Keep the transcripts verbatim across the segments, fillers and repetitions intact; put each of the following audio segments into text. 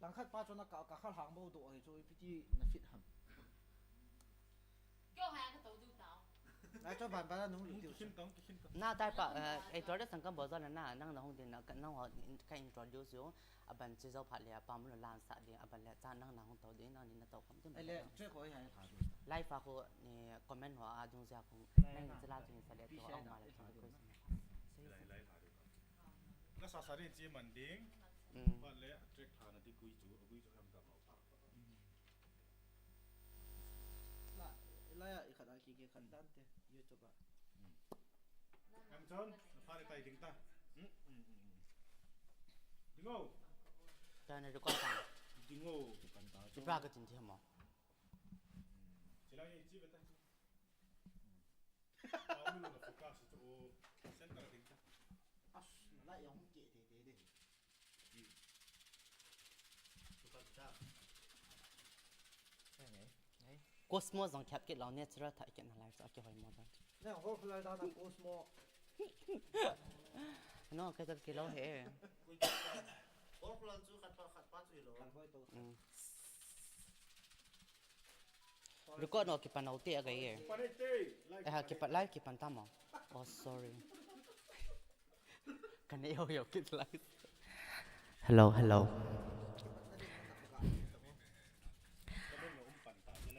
Langkhat pa chu na ka, ka kha hang bo do hi chu ipi ti na fit ham. Kyo ha ka to du tao. Ai cho ban ban na nung lu ti. Khin tong, khin tong. Na tai pa, eh, introduce sang kan bo zo na, na, nang na hung din na, nang ho ka introduce u, aban chi zo phat le, pa mu lan sa din, aban le cha nang na hung to din, nang ni na to kam din. Ai le, che ko ha ha. Live a ko ni comment ho a dung ja ko, nang ni cha la dung sa le to, au ma le to ko. Lai, lai, lai. Na sa sa rin chi man ding. Mm. Ba le track tha na di gui chu, gui chu ham ta mau. La, la ya i khat a ki ki khat dan te YouTube a. Em chon, na pha le tai ding ta. Mm, mm, mm, mm. Ding o. Ta na record ta. Ding o. Ki pan ta. Ki pa ka tin thi mo. Chi la ye chi be ta. Pau mi lo na focus to center ding ta. As, la ya hung ke te te de. Cosmo jong khap kit lou, natural tha kit na lai sa kihoi mo dan. Ne, whole flower da na Cosmo. No, ka jal kilo he. Whole flower chu khat pa, khat pa chu lo. Kan hoi to. Mm. Record no kipan u te a gai e. Kipan e te. Live eh, ha, kipan, live kipan ta mo. Oh, sorry. Kan e yo yo kit live. Hello, hello.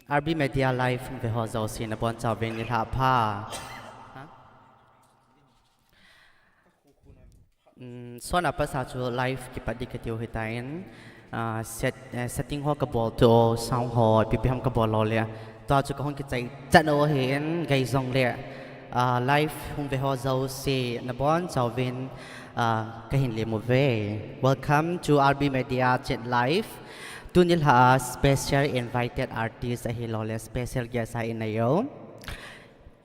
R B Media Live ve ho jouse na bon chauvin ni lha pha. Ha? Mm, sona pasa chu live kipat di ka tiu hitain, ah, set, eh, setting ho ka bol tu, sound ho, ipi ipi ham ka bol lou le. Tua chu ka hung kichai chan u hin, gai jong le. Ah, live hung ve ho jouse, na bon chauvin, ah, ka hin lem u ve. Welcome to R B Media Chet Live. Tuni lha special invited artist ahi lou le, special guest a i nei u.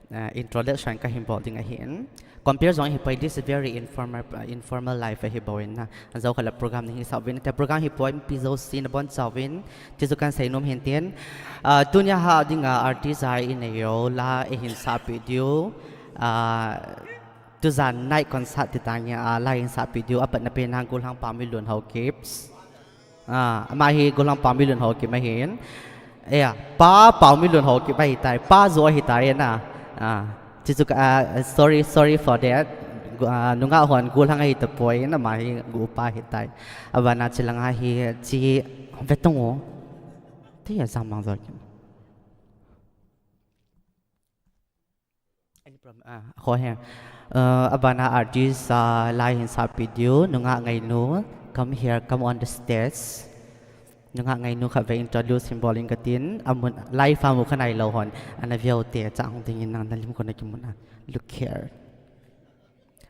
Ah, introduction ka hin bol ding ahin. Compare jong hi poi, this is very informal, ah, informal live ahi bou in na. Ajou khat la program ni hi sa uvin. Te program hi poi, mipi jouse na bon chauvin. Ti chu kan sei nom hin tin. Ah, tunia ha dinga artist a i nei u la i hin sahpi diu. Ah, tujan night concert ti tang a la i hin sahpi diu. Apatna pen a Gollhang Paomilun Haokip. Ah, ama hi Gollhang Paomilun Haokip ahin. Eh, Pa Paomilun Haokip ahitai. Pa jo ahitai na. Ah, chuchu ka, ah, sorry, sorry for that. Gu-, ah, nungah hon Gollhang ahi tapoi na, ama hi gu pa ahitai. Abana chi langa hi chi ve tong u. Te ya jam mang jo. Any problem? Ah, ho he. Uh, abana artist, ah, la i hin sahpi diu, nungah ngainu, come here, come on the stage. Nungah ngainu khat ve introduce hin bol ing ka tin, amun, live a mu kha nai lou hon, ana ve u te, cha hung ding in nang na lim ko na kimu na. Look here.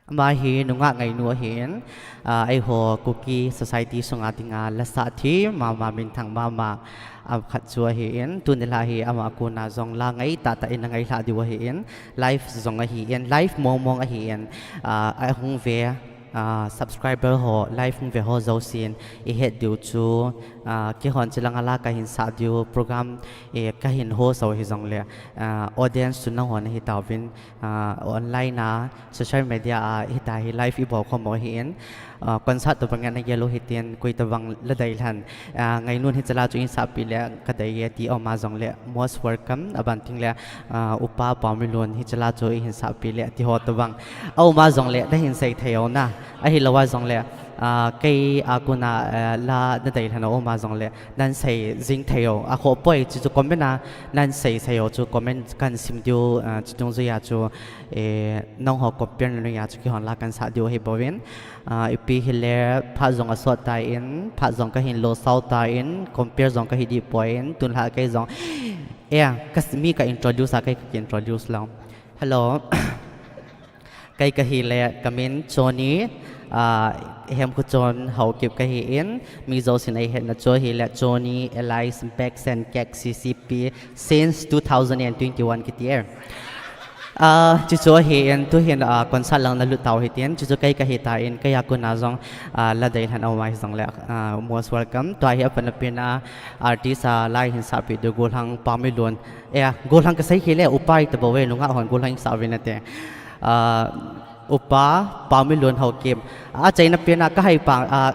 Ama hi nungah ngainu ahin, ah, eiho Kuki society sunga dinga la sah thim mama, minthang mama, ah, khat chu ahin, tuni lha hi ama a kona jong la ngai tah tah in a ngai lha diu ahin, live jong ahin, live mong mong ahin, ah, ahung ve, ah, subscriber ho, live hung ve ho jousen i het diu chu, ah, keihon chi langa la ka hin sah diu program, eh, ka hin host u hi jong le, ah, audience chu nang hon ahi tauvin, ah, online a, social media a, hita hi live i bol khom u ahin, ah, concert tobang a na gel u hitin, koi tobang la dei lhan, ah, ngainun hiche la chu in sahpi le ka dei e ti um a jong le, most welcome, aban ting le, ah, Upa Paomilun hiche la chu i hin sahpi le ti ho tobang a um a jong le, na hin sei thei u na, ahilou a jong le, ah, kei a kona, ah, la na dei lhan a um a jong le, nan sei jing thei u, akhoh poi, chuchu comment a nan sei sei u chu comment kan sim diu, ah, chu dungjuia chu, eh, nangho compare na noiya chu keihon la kan sah diu ahi bouvin. Ah, ipi hile phat jong asot tan, phat jong ka hin losau tan, compare jong ka hi dih poi, tun lha kei jong. Eh, ka s-, mi ka introduce a, kei ka introduce lou. Hello. Kei ka hi le, ka min Johnny, ah, Hemkhuchon Haokip ka hi in, mi jousen ei hetna chu hi le, Johnny Elias Backsen Kek C C P since two thousand and twenty-one kiti e. Ah, chuchu ahi in, tu hin, ah, concert lang na lut tau hitin, chuchu kei ka hi tan, kei a kona jong, ah, la dei lhan a um a hi jong le, ah, most welcome. Tua hi apan a pen a artist a la i hin sahpi diu Gollhang Paomilun. Eh, Gollhang ka sei hi le, Upa i ta bou ve, nungah hon Gollhang i sah uvin nate. Ah, Upa Paomilun Haokip. Achaina pen a ka hai pa, ah,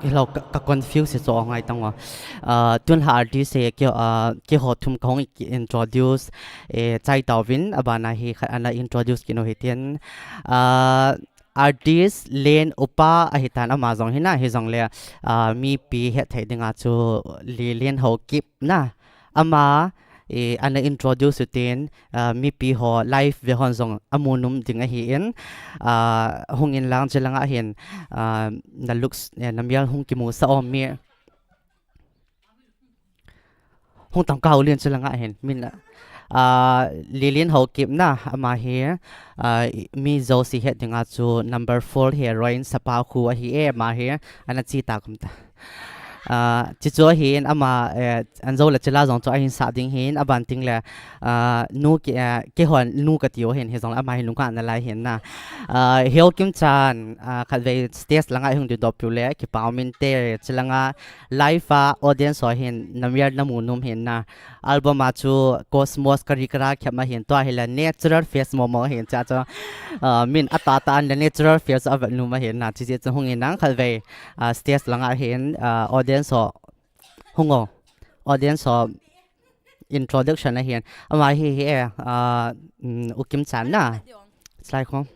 Hello, ka, ka confuse hi chu ngai tang o. Ah, tun la artist hi kei, ah, keiho thum kahung introduce, eh, chai tauvin, abana hi khat ana introduce kit u hitin. Ah, artist Len upa ahitan ama jong hi na, hijongle, ah, mipi hetthei dinga chu Lelen Haokip na. Ama, eh, ana introduce u tin, ah, mipi ho live ve hon jong amu nom ding ahin, ah, hung in lang chulanga hin, ah, na looks, eh, na mial hung kimusah o mi. Hung tang kau lin chulanga hin, min la. Ah, Lelen Haokip na, ama hi, ah, mi jouse het dinga chu number four heroine sapa khu ahi e, ama hi, ana chi ta kum ta. Ah, chuchu ahin ama, eh, an jo le chila jong chu ahin sah ding hin, aban ting le, ah, nu ki, eh, keihon nu kati u hin, hijongle ama hi nu ka na lai hin na. Ah, Haokip chan, ah, khatvei stage langa hung ding doh piu le, kipah um inte, chulanga live a audience ho hin, na mial na mu nom hin na. Album a chu Cosmos Kari Kara khem ahin, tua hi le natural face momo hin cha chu. Ah, min ata ta an le natural face a vet nom ahin na, chuche chu hung in lang khatvei, ah, stage langa hin, ah, audience ho hung o. Audience ho introduction ahin. Ama hi hi e, ah, mm, U Kim chan na. Slide ko.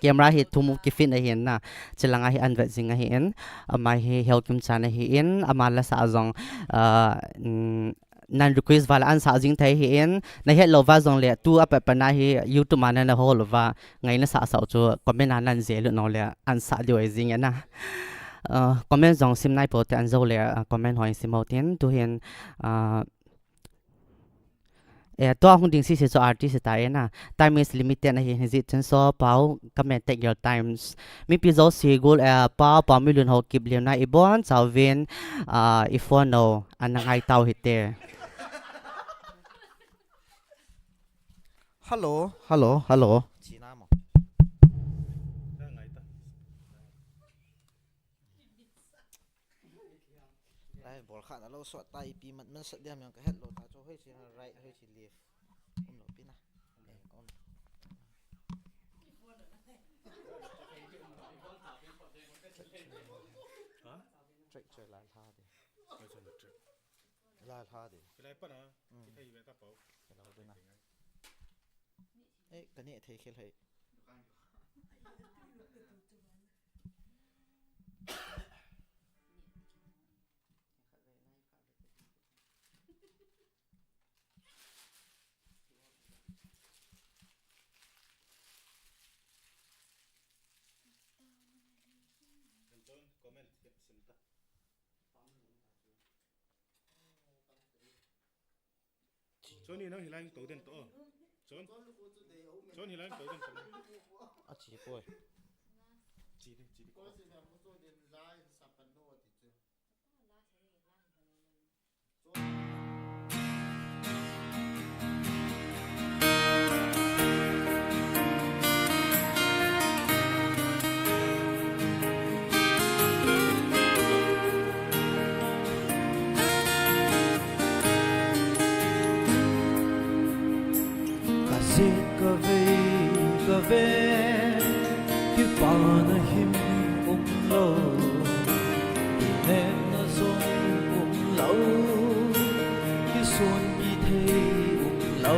Camera hi thum u kifit ahin na. Chulanga hi an vet jing ahin. Ama hi Haokip chan ahin. Ama la sah jong, ah, mm, nan request val an sah jing thei hin. Na het lou va jongle tu a pat pat na hi YouTube a na na hol uva. Ngai na sah sah u chu comment a nan jel u nole an sah diu ahi jing e na. Ah, comment jong sim nai pou te an jo le, ah, comment ho in sim u tin tu hin, ah, Eh, tua hung ding sisi chu artist ta e na. Time is limited ahi, hijeh chun so, Pau, come and take your times. Mipi jouse gol, eh, Pau, Pau Milun Haokip lem na ibon chauvin, ah, i phone no, ana ngai tau hite. Hello, hello, hello. China mo. Lai bol khat na lo sot ta ipi mat man sat diam jong ka het lou ta chu hoi si na right hoi si left. Um lo pi na. Eh, um. Ha? Track choi lai lha de. Lai lha de. Lai pa na. Mm. Thei ve ta pau. Ka lo de na. Eh, ka ne thei khel hai. Choni nang hilai to den to. Chon. Chon hilai to den to. A chi poi. Chi di, chi di. Ka jet ka vei ka ven, kipana him um lo, kinepna jong um lo, kisonpi thei um lo,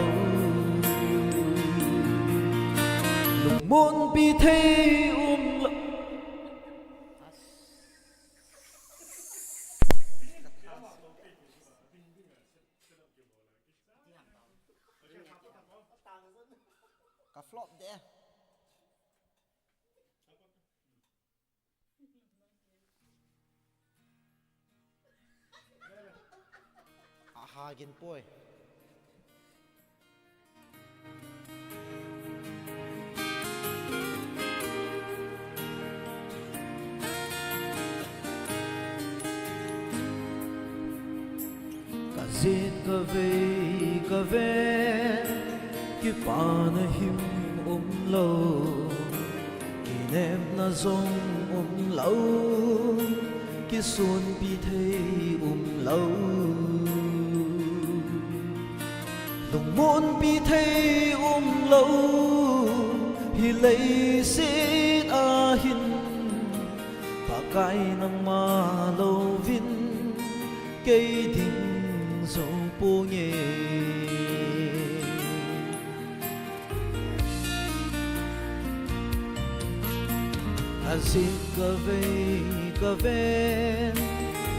lungmonpi thei um lo. Ka flop de. Aha, gin poi. Ka jet ka vei ka ven, kipana him um lo, kinepna jong um lo, kisonpi thei um lo, lungmonpi thei um lo, hi leiset a hin, pha Kai nangma louvin kei ding jou ponge. Kajih kavei kaven,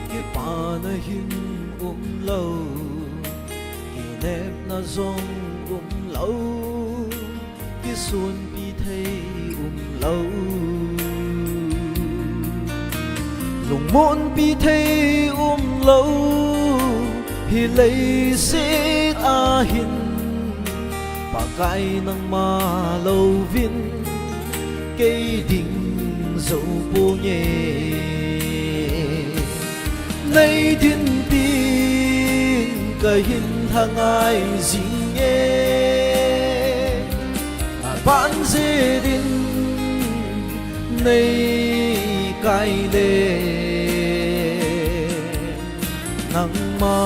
kipana hin umlou, kinepna jong umlou, kisunpi thei umlou, lungmonpi thei umlou, hi leiset a hin Pakai nangma louvin kei ding jou ponge. Nei dinpin kahin lha ngai jinge, aban jeh in nei kai le nangma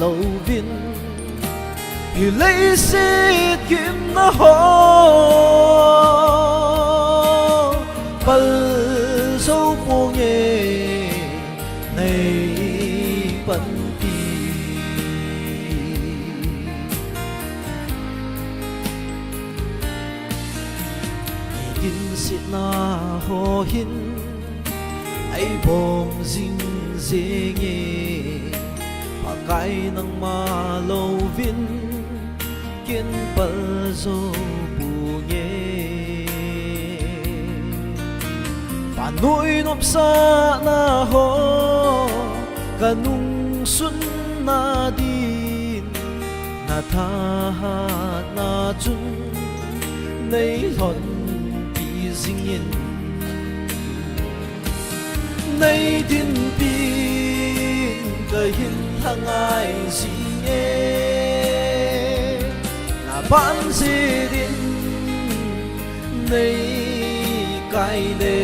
louvin hi leiset gimna ho pal jou ponge, nei panpi. Nei dinsetna ho hin ei bom jing jenge, Pakai nangma louvin kin pal jou ponge. Panoi nopsahna ho ka nungsunna din, na thahatna chun nei lhonpi jingin, nei dinpin kahin lha ngai jinge, aban jeh in nei kai le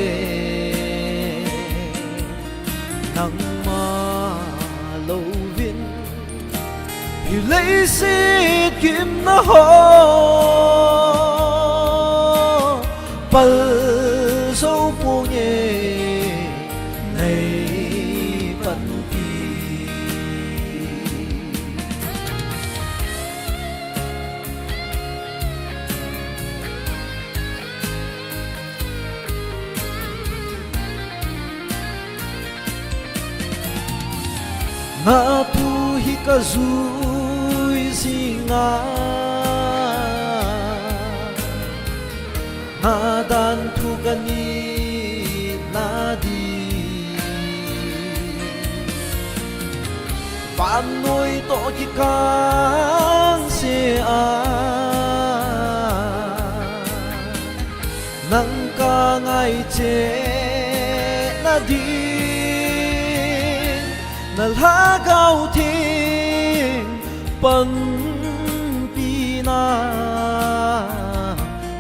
nangma louvin hi leiset gimna ho pal jou ponge, nei panpi. Na thu hi ka jui jinga, na dan thu ka nitna di. Vannoi toh kikang sea nang ka ngaichena din, na Lhagao Theng panpina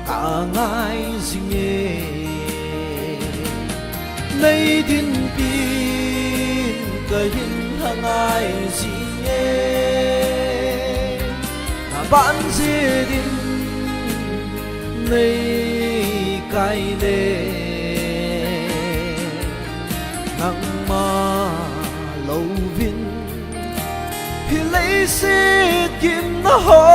ka ngai jinge. Nei dinpin kahin lha ngai jinge, aban jeh in nei kai le nangma louvin hi leiset gimna ho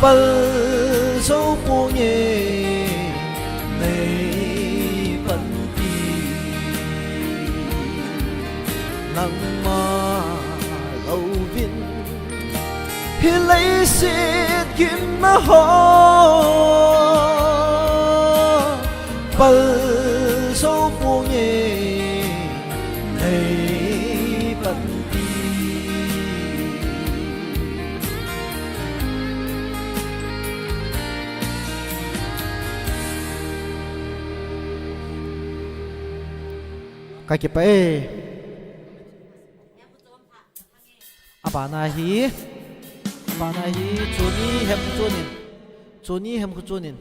pal jou ponge, nei panpi. Nangma louvin hi leiset gimna ho pal jou ponge, nei panpi. Ka kipah e. Abana hi, abana hi, Chuni Hemkhuchun in. Chuni Hemkhuchun in.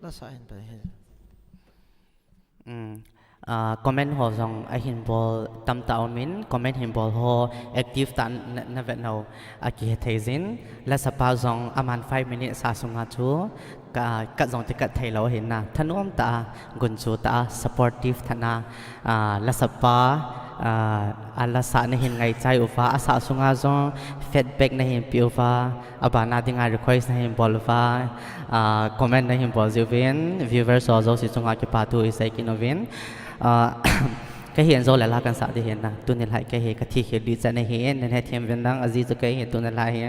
Lasa hin pa hi. Um, Ah, comment ho jong ahin bol tamtah umin, comment hin bol ho active tah na, na vet nau akihe thei jin. Lasapa jong aman five minutes a sunga chu ka, kat jong ti kat thei lou ahin na. Thanom tah a, gunchu tah a, supportive tah a, ah, lasapa, ah, a lasa nahin ngaichai uva, asa sunga jong feedback nahin pe uva, abana dinga request nahin bol uva, ah, comment nahin bol jiuvin, viewers ho jouse chunga kipa thu isei kit uvin. Ah, kahin jou le la kahin sa ding ahin na, tuni lhai kahi kathi khel ding chan ahin, nahin hethem uvin lang, ajeh chu kahi tuni lhai hi,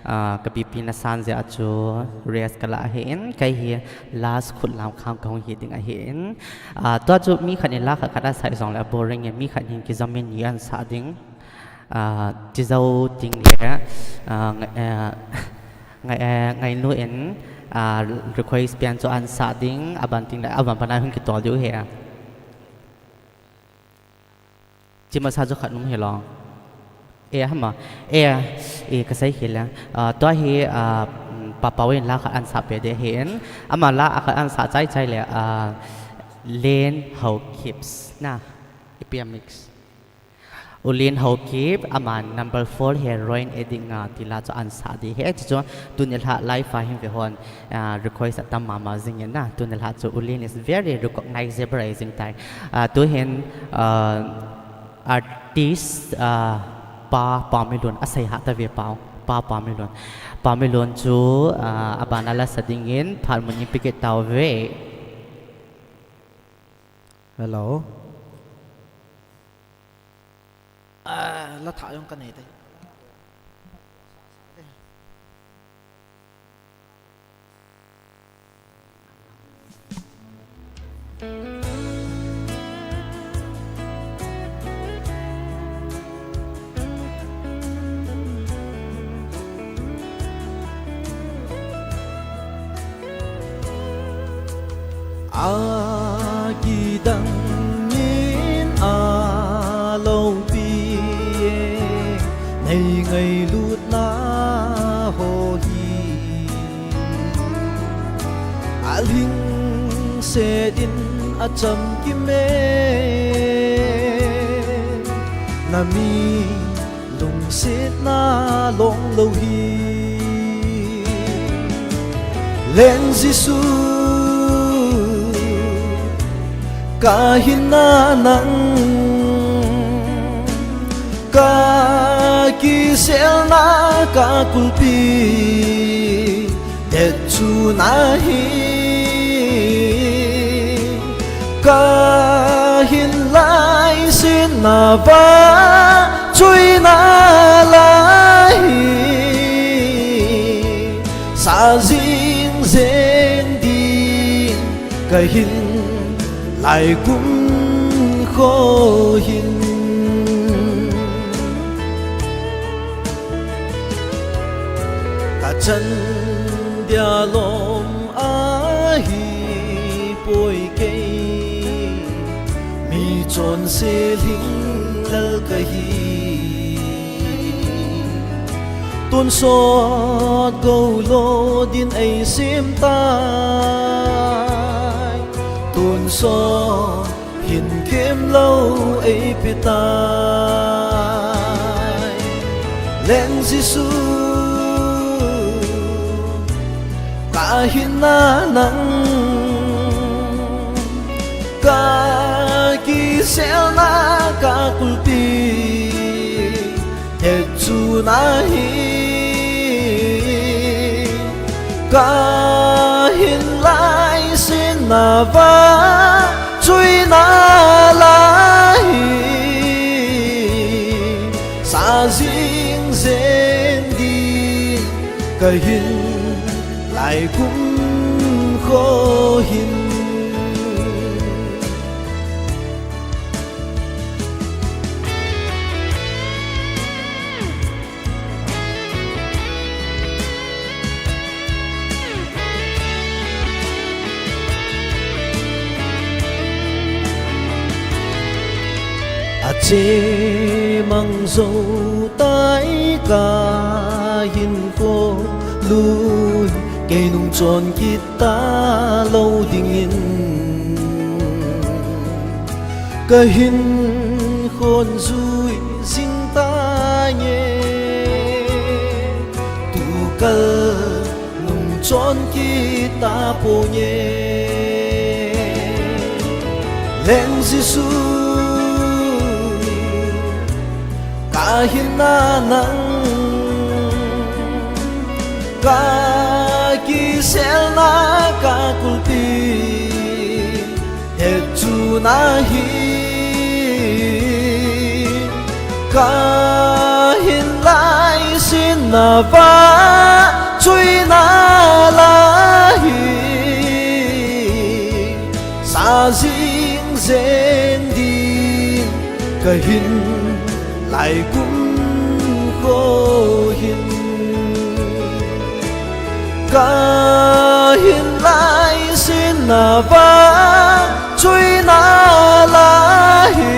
ah, ka B P nasan jeh a chu rest kala ahin, kahi last khut lam kham kahung hi ding ahin. Ah, tua chu mi khat in la khat khat asah jong le boring e, mi khat in kijam in ni ahin sa ding. Ah, ti jou ting le, ah, ngai, eh, ngai, eh, ngainu in, ah, request pian chu ahin sa ding, aban ting le, aban bana hung kitol diu ahi. Chi masa chu khat um hilou. E, hama. E, e, kasei khel le. Ah, tua hi, ah, mm, Papau in la khat ahin sa pe ding ahin. Ama la a khat ahin sa chai chai le, ah, Len Haokip na. Ipi a mix. U Len Haokip, aman number four heroin addict nga ti la chu ahin sa ding ahi. Chuchu tuni lha live a hin ve hon, ah, request atam mama jing in na. Tuni lha chu U Len is very recognizable jing tai. Ah, tuhin, ah, artist, ah, Pa Paomilun asei ha ta ve pau. Pa Paomilun. Paomilun chu, ah, abana la sa ding in phat mun in pe kit tau ve. Hello. Ah, la tha jong ka nei tai. A kidang in a loupi e, nei ngailutna ho hi a lhingset in a chamkim e, na mi lungsetna long lou hi. Len Jesu, ka hinna nang, ka kiselna ka kulpi det chu na hi. Ka hin laisetna vahchoina la hi, sa jing jeng ding ka hin, lai kum kho hin. Ka chan dia lom ahi poi kei, mi chonse lhinglel ka hi. Tonsot gou lo din ei sem tai, tonsot hin kem lou ei pe tai. Len Jesu, ka hinna nang, ka kiselna ka kulpi det chu na hi. Ka hin laisetna vahchoina la hi, sa jing jeng ding ka hin, lai kum kho hin. A chemang jou tai ka hinkho lui, kei nung chon kit ta lou dingin. Kahin khonjui jing tange, tukal nung chon kit taponge. Leng Jesu, kahin na nang, kakiselna kakulpi, het chu nahi. Kahin laisin na va, chuina lahi. Sa jing jeng din kahin lai kum kho hin. Kahin laisin na va, chuina lahi.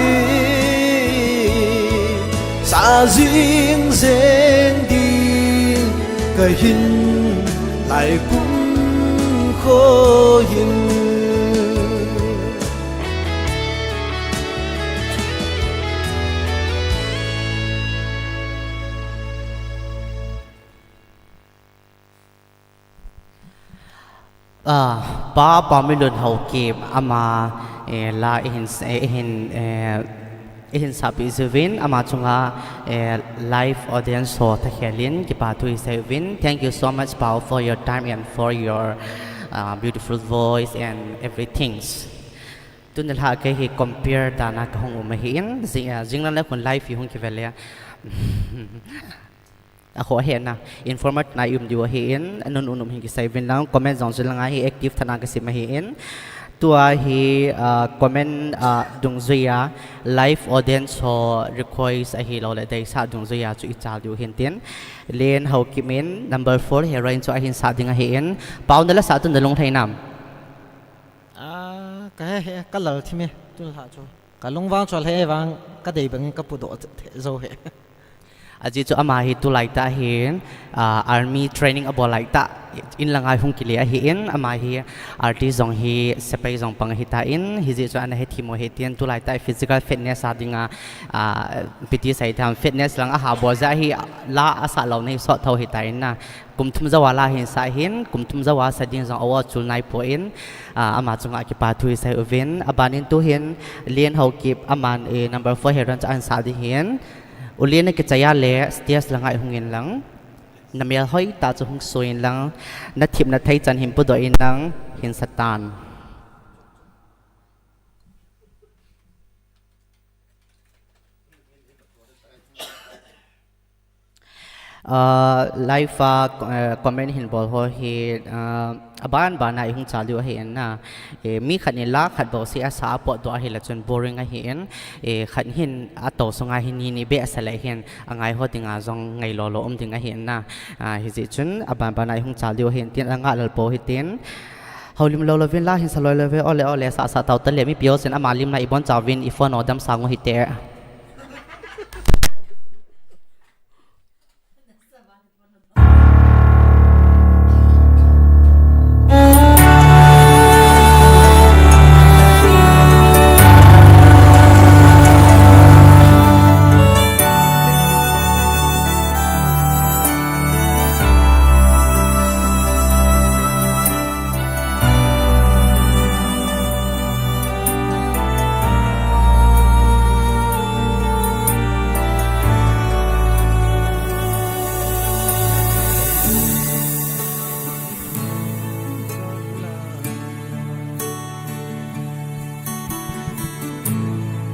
Sa jing jeng din kahin lai kum kho hin. Ah, Pa Paominlun Haokip, ama, eh, la ihin, eh, ihin, eh, ihin sahpeh jiuvin, ama chunga, eh, live audience ho thakhel in kipa thu isei uvin. Thank you so much, Pao, for your time and for your, uh, beautiful voice and everything. Tuni lha kei hi compare dan a kahung um ahin, jing, ah, jing lang le khun live hi hung kive le. Akhoh ahi na, informer na i um diu ahin, anun un um hin kisei uvin lang, comment jong jing lang a hi active tah a kasim ahin. Tua hi, ah, comment, ah, dungjui a, live audience ho request ahilou le deisah dungjui a chu i chal diu hin tin. Len Haokip in number four heroine chu ahin sah ding ahin. Pao, na la sah tun na lunglhai nam? Ah, ka he he, ka lal thim e, tun lha chu. Ka lungvang chol he vang, ka dei bang in ka pudoh thei jou he. Ajeh chu ama hi tulai tah hin, ah, army training abol lai tah, in lang a hung kile ahin, ama hi artist jong hi sepai jong pang ahi tan, hijeh chun ana he thim u ahi tin, tulai tah physical fitness a dinga, ah, piti sei tham fitness lang aha bol jeh hi la asah lou na hi sot tho ahi tan na. Kum thum jou a la hin sa hin, kum thum jou a sa ding jong awo chul nai poi, ah, ama chunga kipa thu isei uvin. Aban in tu hin, Len Haokip aman, eh, number four heroine chu ahin sah ding hin. U Len, na kichai a le stage lang a hung in lang. Na mel hoi tah chu hung so in lang. Na thip na thei chan hin pudoh in lang, hin sa tan. Ah, live a, ah, comment hin bol ho hi, ah, aban ban a i hung chal diu ahin na. Eh, mi khat in la khat bou seh a sa a potdoh ahi le chun boring ahin. Eh, khat hin a to sunga hin ni ni beh a sa le hin a ngai ho dinga jong ngai lou lou um ding ahin na. Ah, hijeh chun aban ban a i hung chal diu ahin tin a nga lal po hi tin. Houlim lou lou vin la hin sa loi lou ve, ole ole sa sa tau ta le mipi ho sin ama lim na i bon chau vin i phone o dam sa ngo hi te.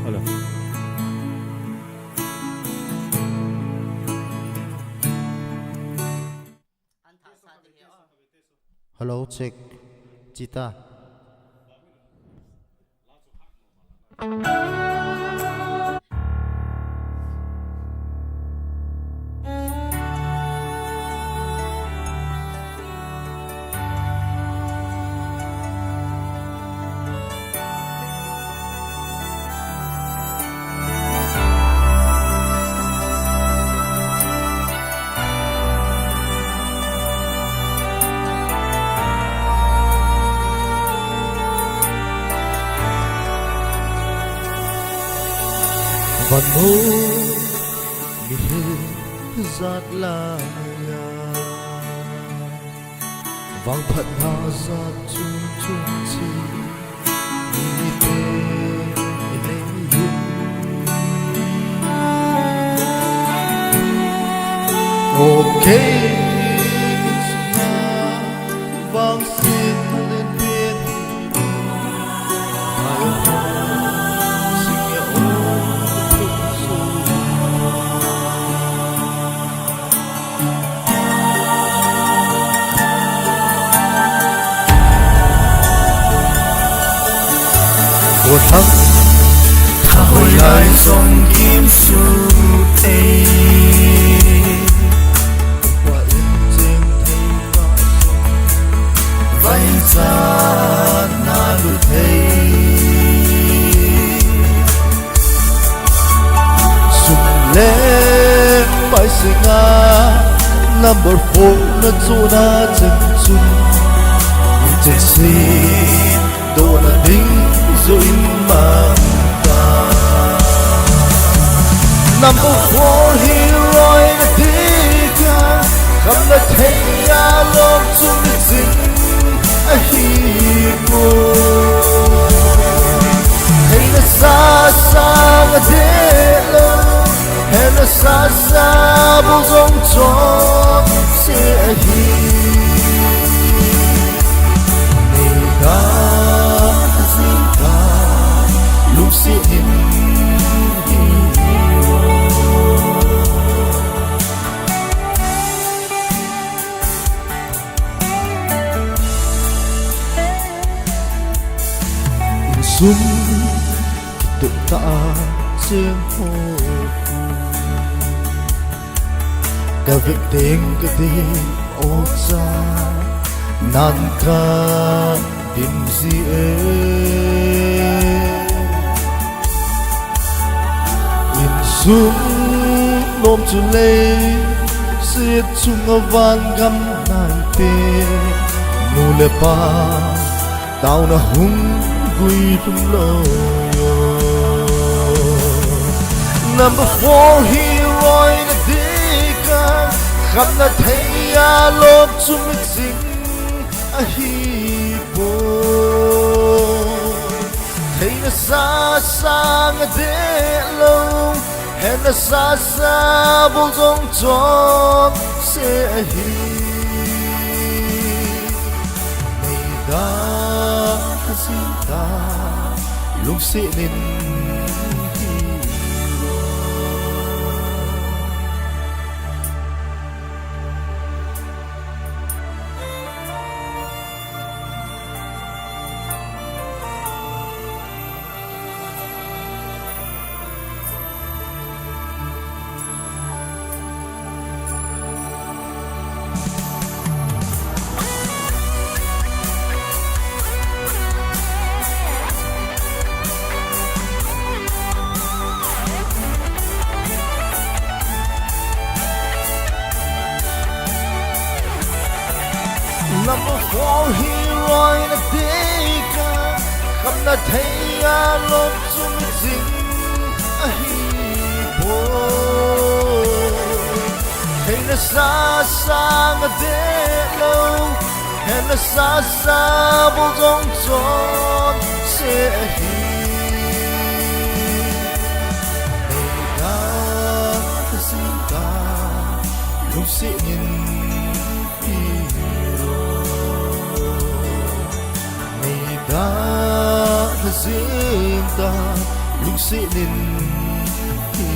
Hello. Hello, check. Chita. Vannoi mihem jat laiya, vangphatna jat chung chung cheh mite inei hin. Okay, vangset thalen pen. Gothang. Thahoi lai jong kimsuh thei. Vaicha na lut thei. Sum le pai singa number four na chuna chen chun, chen sin dona ding joh in mang ta. Number four hi loi na ding a, khamna thei a lom chu miching ahi poi. Theina sa sang a deh lou, hena sa sa bou jong chonse ahi. Nei da jing ta, lungset in hi. Insung kituh tah a cheng ho, ka vek teng ka dei o cha, nan ka dim ji e. Insung nom chu leiset chunga van gam nai te, nu le pa taona hung gui lhung lou. Number four hi loi na ding a, khamna thei a lom chu miching ahi poi. Theina sa sang a deh lou, hena sa sa bou jong chonse ahi. Nei da jing ta, lungset in hi. Number four hi loi na ding a, khamna thei a lom chu miching ahi poi. Theina sa sang a deh lou, hena sa sa bou jong chonse ahi. Nei da jing ta, lungset in hi. Nei da jing ta, lungset in hi.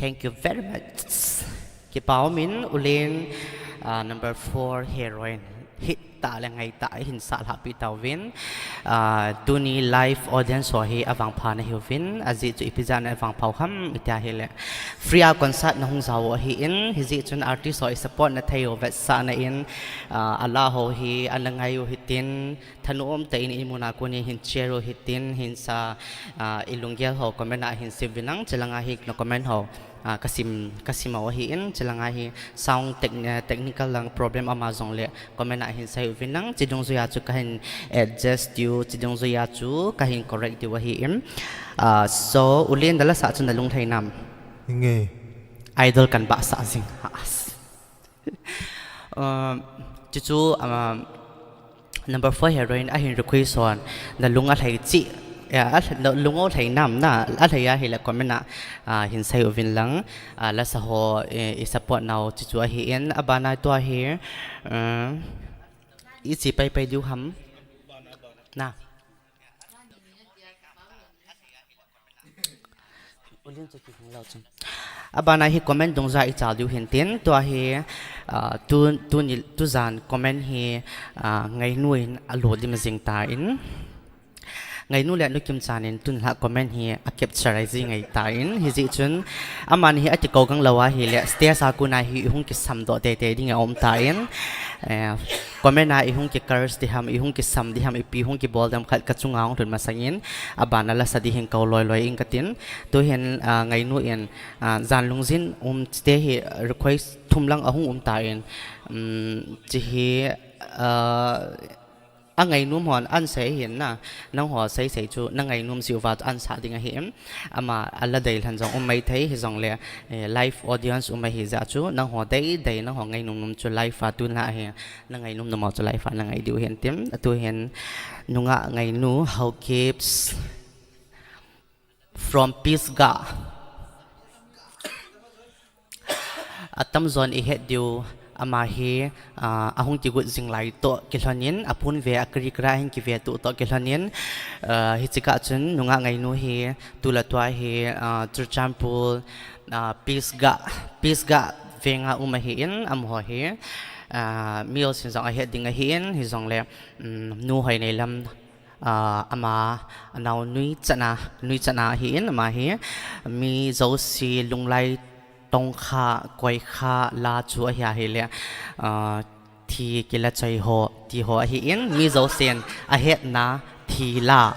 Thank you very much. Kipa umin, Ulen, ah, number four heroine. Hit tah le ngai tah ihin sah lhah pi tauvin. Ah, tuni live audience ho hi avangpha nahiuvin, ajeh chu ipi jeh a avangpha u ham iti ahile, free a concert nahung jao u ahin, hijeh chun artist ho isupport nathei u vetsahna in, ah, ala ho hi ana ngai u hitin, thanom tah in imun a kon in hin share u hitin, hin sa, ah, ilunggel ho comment a hin sei uvin lang, chulanga hi na comment ho, ah, kasim, kasim u ahin, chulanga hi sound tech-, eh, technical lang problem ama jongle comment a hin sei uvin lang, chidungjuia chu kahin adjust diu, chidungjuia chu kahin correct diu ahin. Ah, so, U Len, nala sah chu nalung lhai nam? Nge. Idol kan bah sah jing. As. Uh, chuchu, um, number four heroine ahin request hon, nalung alhai cheh, ya, al-, nalung alhai nam na, alhai ahile comment a, ah, hin sei uvin lang, ah, lasa ho, eh, isupport nau chuchu ahin, abana tua hi, uh, ichi pai pai diu ham. Na. Abana hi comment dungjuia ichal diu hintin, tua hi, ah, tu, tuni, tujan comment hi, ah, Ngainu in alo dim jing tan. Ngainu le Nu Kimchan in tun lha comment hi a capture ahi ji ngai tan, hijeh chun, amani hi ati kou gang lou ahile, stage a kon a hi ihung kisam doh teitei ding aum tan. Eh, comment a ihung ki curse ding ham, ihung kisam ding ham, ipi hung kibol ding ham khat kachunga hung lhun masangin, abana lasa ding hin kou loi loi ing katin. Tuhin, ah, Ngainu in, ah, jan lungjin um chite hi request thum lang ahung um tan, um, chi hi, ah, angainom hon ahin sei hin na, nangho sei sei chu nangainom jiuva chu ahin sah ding ahi em. Ama ala dei lhan jong um maithei hijongle, eh, live audience um ahi jeh chu nangho dei dei nangho ngainom nom chu live a tun lha ahi, nangainom nom u chu live a nangai diu hintin, atuhin Nungah Ngainu Haokip from Pisgah. Atamjon ihet diu, ama hi, ah, ahung kigot jing lai toh kilhonin, aphun ve a kari kara hin kive tu toh kilhonin, ah, hiche kah chun Nungah Ngainu hi, tu le tua hi, ah, Churachandpur, ah, Pisgah, Pisgah venga um ahin, amaho hi, ah, mi jousen jong ahet ding ahin, hijongle, um, Nu Hoineilam, ah, ama, anao Nuichatna, Nuichatna ahin, ama hi, mi jouse lunglai tongkha, koikha la chu ahi ahile, ah, thi kila choi ho, ti ho ahin, mi jousen ahetna thi la.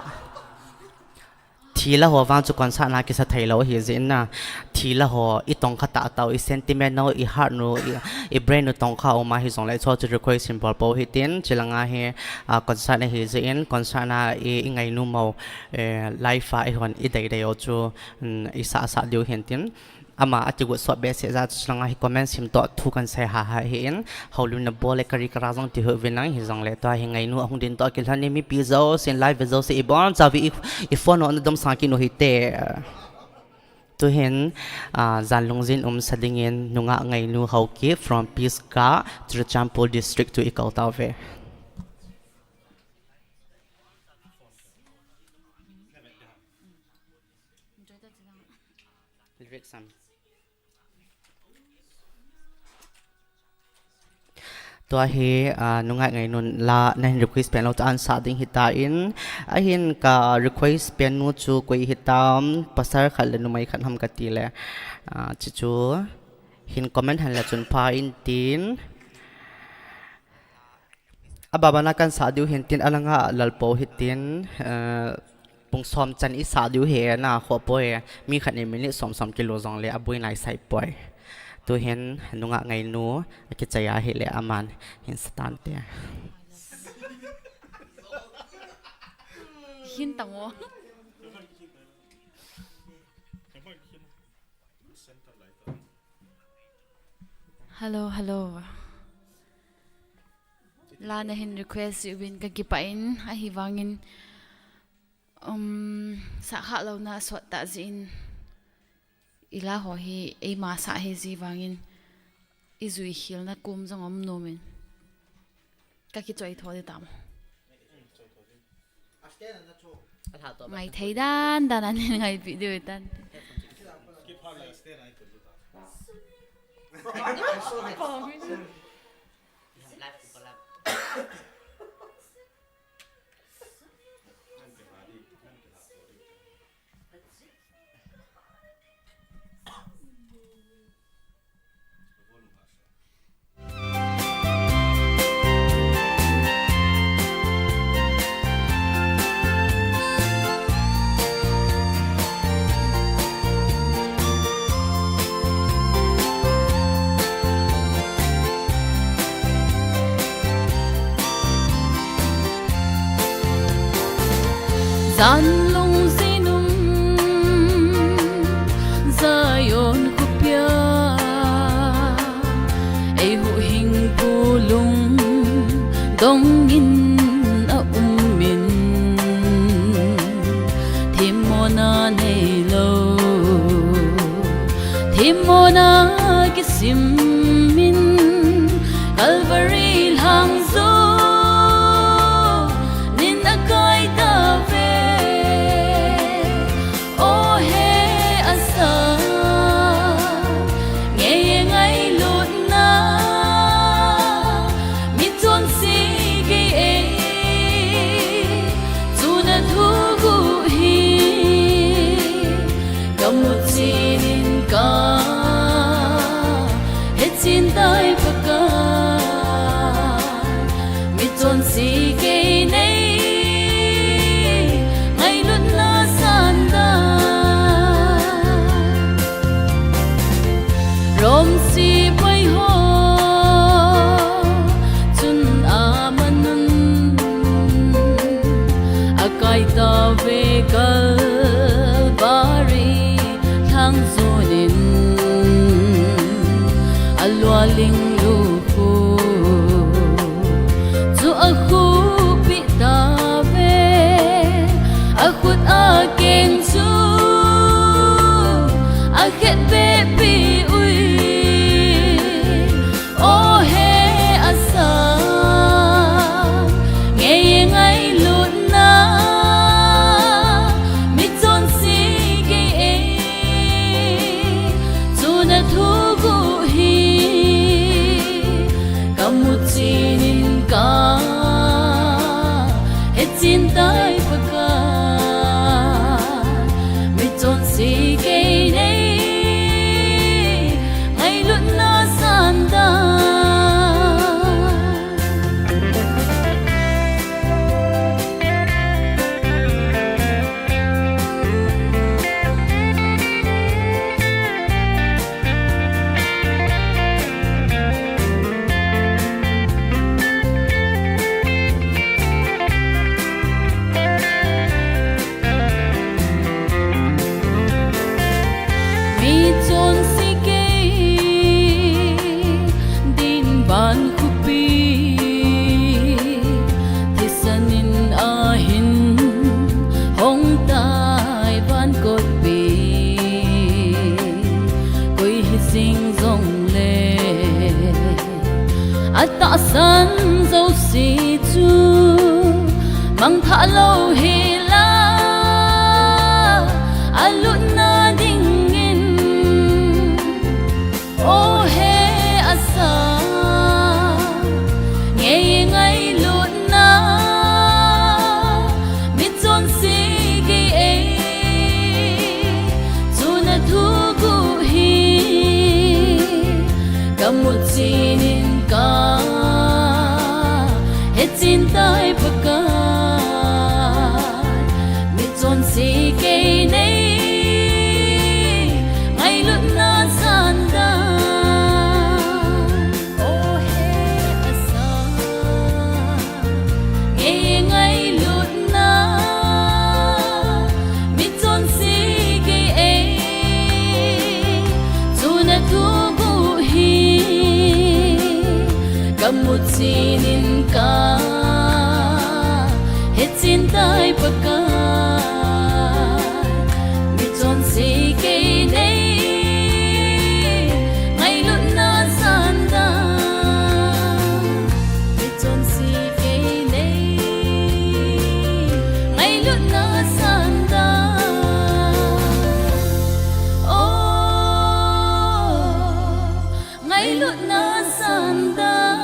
Thi la ho vang chu concert na kisa thei lou ahi jeh in na. Thi la ho, itongkha tahtah u, isentiment u, iheart u, i, ibrain u tongkha um ahi jongle, chu chu request hin bol pou hitin, chulanga hi, ah, concert ahi jeh in, concert na i, ingainom u, eh, live a ihon idei dei u chu, um, isah sah diu hintin. Ama akigot sot behseh jeh chulanga hi comment sim toh thu kahin sei ha ha hin, houlimna bol le kari kara jong ti uvin lang hijongle tua hi Ngainu ahung din toh kilhonin mipi jousen live ve jouse ibonchauvin i, iphone u nadomsang kit u hite. Tuhin, ah, jan lungjin umsa dingin Nungah Ngainu Haokip from Pisgah, Churachandpur District chu ikou tauve. Tua hi, ah, Nungah Ngainun la nahin request pen lou chu ahin sah ding hitan, ahin ka request pen nu chu koi hitam, pasal khat le numei khat ham kati le, ah, chuchu hin comment hen le chun pha intin. Abana kahin sah diu hintin, alanga lal pou hitin, eh, pung som chan isah diu hi na khoh poi, mi khat in minute som som kilu jongle aboi nai sai poi. Tuhin Nungah Ngainu akichai ahile aman hin sa tante. Hin tango. Hello, hello. La nahin request uvin kakipah in, ahivangin, um, sah khah louna sot tah jeh in, ila ho hi eima sah ahi jeh vangin, ijui khelna kom jong um nom in. Kakichoi tho ding tam. Ngai thei dan dan a nei ngaipeh diu tan. San lungsin um Zion khopia, eihuhhingpu lungdongin aumin, themmona neilou, themmona kisimin, Calvary lhangjonin akaitauve. O he asa, ngeiye ngailutna, michonse kei e, chuna thuguh hi kamu chenin kahechen tai Pakai, michonse kei nei, ngailutna sandan. Rom sepai ho chun amanun akaitauve, Calvary lhangjonin alua linglu khu chu akhuhpeh tauve, akhut akeng chu akhetbehpeh uve. O he asa, ngeiye ngailutna, michonse kei e, chuna thuguh hi kamu chenin kahechen tai Pakai, michonse kei nei, ngailutna sandan. Michonse kei ding ban khopi, thisan in ahin hongtai van kotpi, koi hijing jongle atahsan jouse chu mangthah lou hela, alutna dingin. O he asa, ngeiye ngailutna, michonse kei e, chuna thuguh hi kamu chenin kahechen tai Pakai, michonse kei nei, ngailutna sandan. O he asa, ngeiye ngailutna, michonse kei e, chuna thuguh hi kamu chenin kahechen tai Pakai, michonse kei nei, ngailutna sandan. Michonse kei nei, ngailutna sandan. O, ngailutna sandan.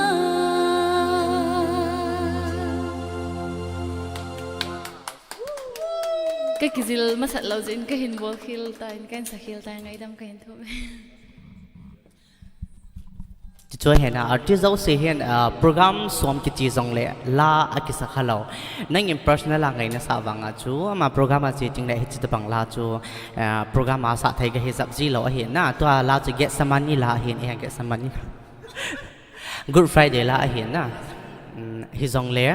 Ka kijil masat lou jeh in ka hin bol khel tan, ka hin sa khel tan, ngaidam ka hin thum e. Tichu hin, ah, artist jouse hin, ah, program som kiche jongle la akisa khalou. Nangin personal a ngaina sa vang a chu, ama program a che teng le hiche tabang la chu, ah, program a sa thei kahi jep ji lou ahi na, tua la chu Gethsemane la ahin, eh, Gethsemane. Good Friday la ahi na. Um, hijongle,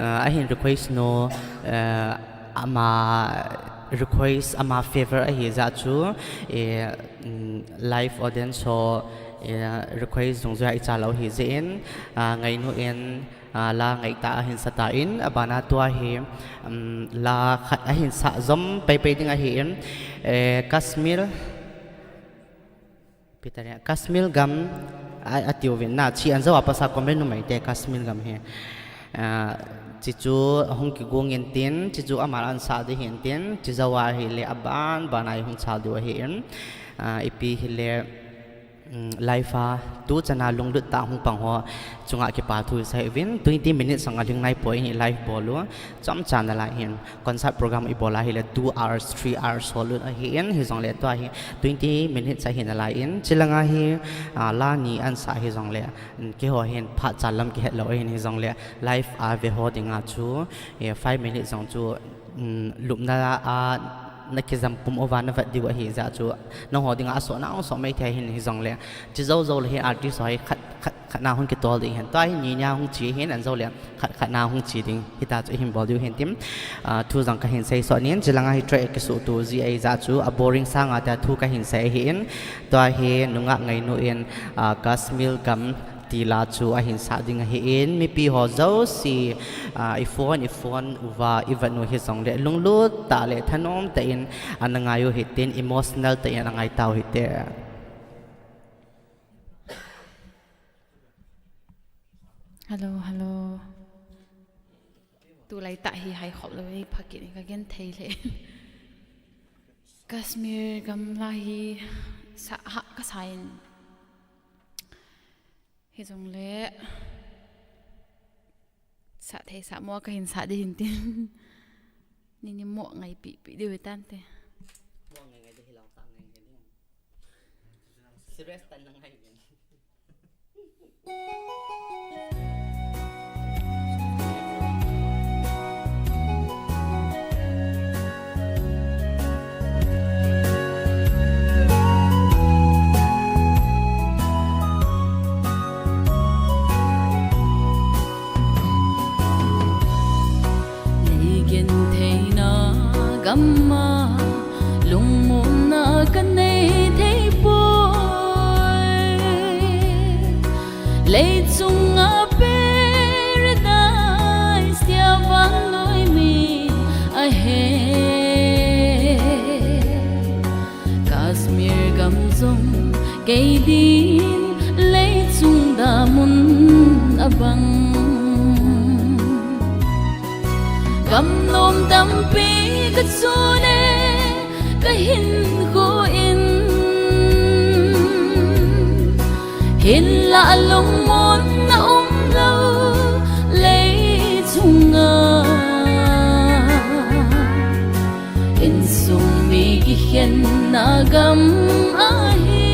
ah, ahin request nu, ah, Ama request, ama favor ahi jeh chu, eh, mm, live audience ho, eh, request dungjui a i chat lou ahi jeh in, ah, ngainu in, ah, la ngaitah a hin sa tan, abana tua hi, mm, la khat a hin sa jom paipai ding ahi in, eh, Kashmir, Peter, Kashmir gam a, atiuvin na, chi an jou a pasa comment numei te Kashmir gam hi. Ah, chi chu hung kigong in tin, chi chu ama an sa ding hin tin, chi jou a hile aban, ban a i hung sa diu ahi in. Ah, ipi hile, mm, live a, tu chan a lunglut tah a hung pang ho chunga kipa thu i sa uvin, twenty minutes jong alhing nai poi in i live bol u, chomcha nalai hin. Concert program i bol a hile two hours, three hours ho lut ahi in, hijongle tua hi twenty minutes ahi nalai in, chi langa hi, ah, la ni an sa hijongle, mm, keiho hin phat chal lam kihet lou ahin hijongle, live a ve ho dinga chu, eh, five minutes jong chu, mm, lupna a na kijam pum uva na vet diu ahi jeh chu, nangho dinga asoh na hung soh mai thei ahin hijongle, chi jou jou le hi artist ho hi khat, khat, khat na hung kitol ding hin. Tua hi ni nia hung chi hin an jou le khat khat na hung chi ding. Hita chu i hin bol diu hin tin, ah, thu jong ka hin sei sot nin, chi langa hi track kisuh tu ji ahi jeh chu, a boring sanga tia thu ka hin sei ahi in, tua hi nungah ngainu in, ah, Kashmir gam ti la chu a hin sa ding ahi in, mipi ho jouse, ah, i phone, i phone uva, i vet u hijongle, lunglut tah le thanom tah in ana ngai u hitin, emotional tah in ana ngai tau hite. Hello, hello. Tulai tah hi hai khop lou, ei phakin ka gen thei le. Kashmir gam la hi sa ha ka sa in. Hijongle sa thei sa mo ka hin sa ding hin tin. Ni ni mo ngaipi pi diu tante. Mo ngai ngai de hilang sa ngai ngai de. Serious tan na ngai. Lei gen theina gam a lungmonna ka nei thei poi. Lei chunga paradise tia vannoi mi ahe. Kashmir gam jong kei din lei chung damun abang. Gam nom tampi ka chule ka hin khu in, hinlah lungmonna um lou lei chunga. Insung mi kikhenna gam ahi.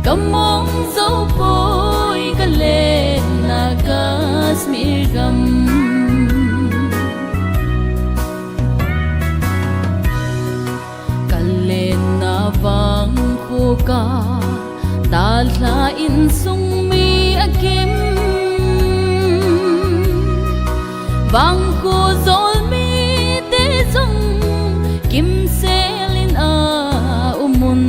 Ka mong jou poi ka lenna Kashmir gam. Ka lenna vangkho ka dalha insung mi akim. Vangkho jol mite jong kimsel in a um un.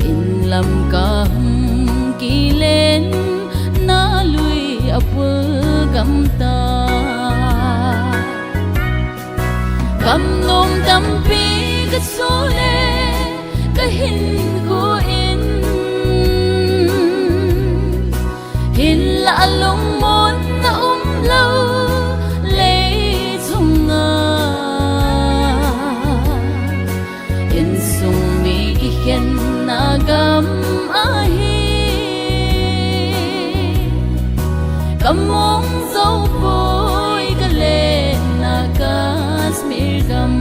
In lam ka hung kilen na lui a pul gam ta. Gam nom tampi ka chule ka hin khu in, hinlah lungmonna um lou lei chunga. Insung mi kikhenna gam ahi. Ka mong jou poi ka lenna Kashmir gam.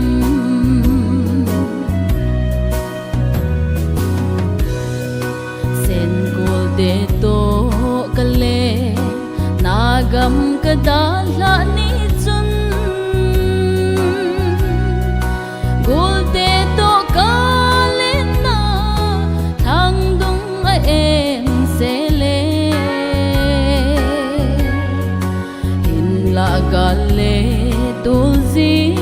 Sen golte toh ka lenna gam ka dalha ni chun, golte toh ka lenna thangdung a em sele. Kale tulji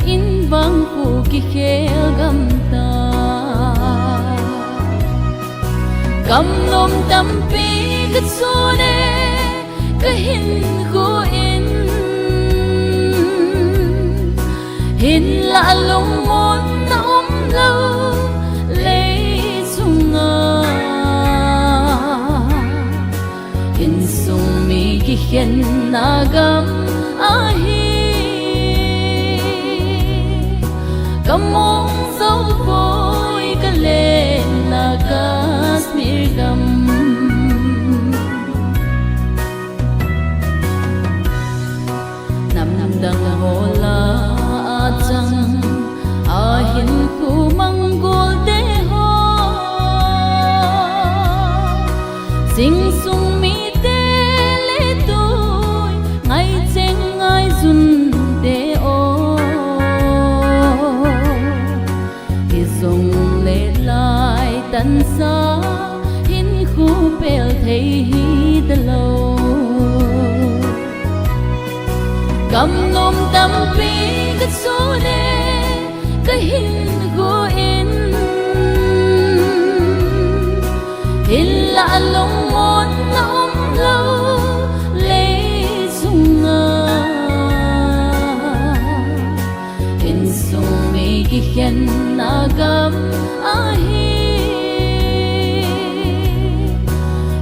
in vang khu kikhel gam ta. Kamnom tampi ka chune ka hin khu in. Hinlah lungmon na um lo lei sunga. Insung mi kikhenna gam ahi. Ka mong zo poi ka lenna Kashmir gam. Namdang hola achang ahin khu manggol te ho. Sing sung mite le tui ngai cheng ngai jun te o. Hijong le lai tansa hin khu pel thei hi ta lo. Kamnom tampi ka chune ka hin khu in. Hinlah lungmon na um lo lei sunga. Insung mi kikhenna gam ahi.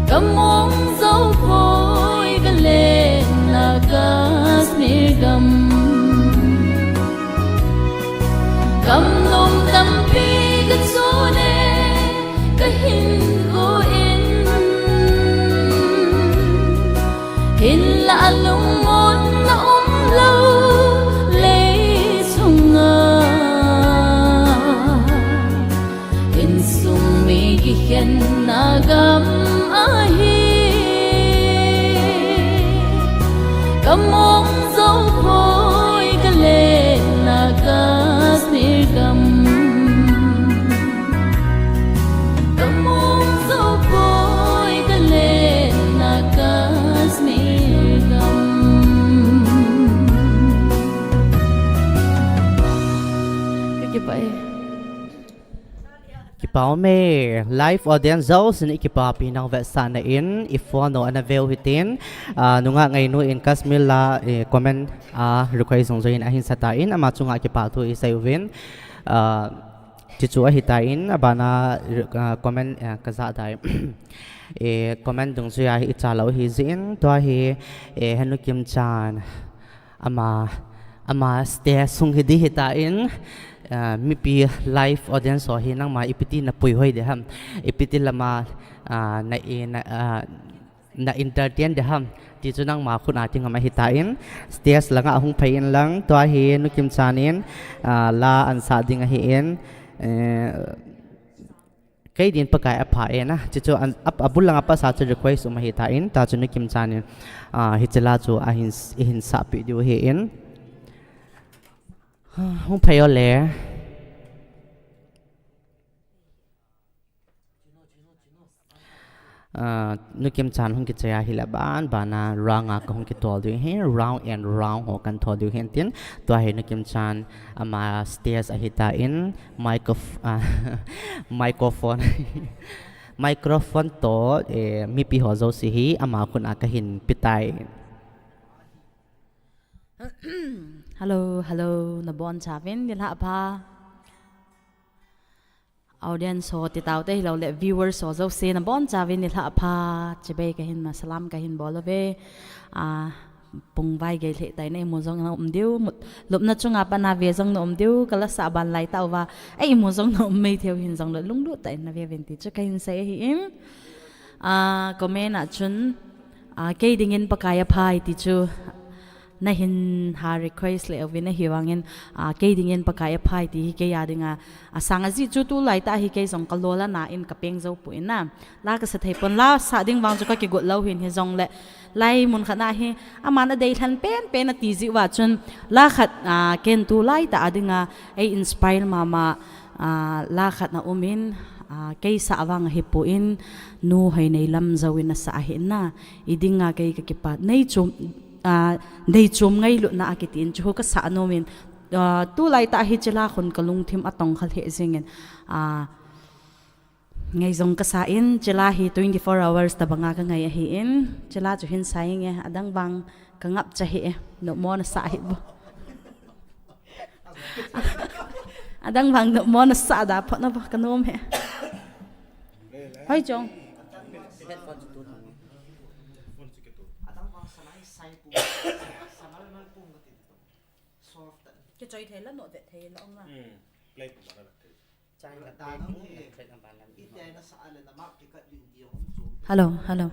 Ka mong zo poi ka lenna Kashmir gam. Kamnom tampi ka chune ka hin khu in. Hinlah lungmon na um lo lei sunga. Insung mi kikhenna gam ahi. Ka mong zo poi ka lenna Kashmir gam. Ka mong zo poi ka lenna Kashmir gam. Ka kipah e. Kipah ume, live audience jousen i kipahpi nau vetsahna in, i phone u ana veu hitin, ah, nungah Ngainu in Kashmir la, eh, comment, ah, request jong joh in ahin sa tan, ama chunga kipah thu i sei uvin, ah, Chuchu ahitan, abana, ah, comment, ah, ka ja tai. Eh, comment dungjuia hi i cha lou hi jin, tua hi, eh, Henu Kimchan, ama, ama stage sung hi di hitan, ah, mipi live audience ho hi nangma ipiti na puihoi de ham, ipiti lama, ah, na, eh, na, ah, na entertain de ham, ti chu nangma khut a ti ngam ahitan, stage langa ahung phei in lang, tua hi Nu Kimchan in, ah, la an sa ding ahin, eh, kei din Pakai apha e na, ti chu an, a, abul langa pasa chu request um ahitan, tua chu Nu Kimchan in, ah, hiche la chu ahin, ihin sahpeh diu ahin. Hung phei o le. Ah, Nu Kimchan hung kichai a hile ban, bana round a kahung kitol diu ahin, round and round ho kan thol diu ahin tin, tua hi Nu Kimchan ama stage ahitan, microf-, ah, microphone, microphone toh, eh, mipi ho jouse hi ama khut a kahin pe tai. Hello, hello, nabonchauvin nilhah pha. Audience ho, titaote hilou le viewers ho jouse nabonchauvin nilhah pha. Chibai kahin ma salam kahin bol uve. Ah, pung vai gei lheh tah in eimu jong na um diu, mut, lupna chunga pat na ve jong na um diu, ka la sah ban lai tah uva, eimu jong na um mai thei u hin jong le lunglut tah in na ve uvin ti chu kahin sei ahin. Ah, comment a chun, ah, kei dingin Pakai apha e ti chu, nahin ha request le uvin ahivangin, ah, kei dingin Pakai apha e ti hi kei a dinga asang ajeh chu tulai tah hi kei jong ka lolna in ka peng jou poi na. La ka sa thei pon, la sa ding vang chu ka kigot lou hin, hijong le lai mun khat na hi aman adei lhan penpen ati jeh uva chun la khat, ah, ken tulai tah a dinga ei inspire mama, ah, la khat na um in, ah, kei sa vang ahi poi, Nu Hoineilam Zou in asa ahi na. I dinga kei ka kipa nei chu ah, deichom ngailutna akitin chu kasah nomin, ah, tulai tah hi chila khun kalungthim atong kha lheh jingin, ah, ngai jong kasa in, chila hi twenty-four hours tabanga kangai ahin, chila chu hin sa inge, adang vang kangapcha hih e, nopmo nasa hih bou. Adang vang nopmo nasa da phot na bou kanom hih e. Hoi chong. Kichoi thei la, no vet thei la ong la. Hello, hello.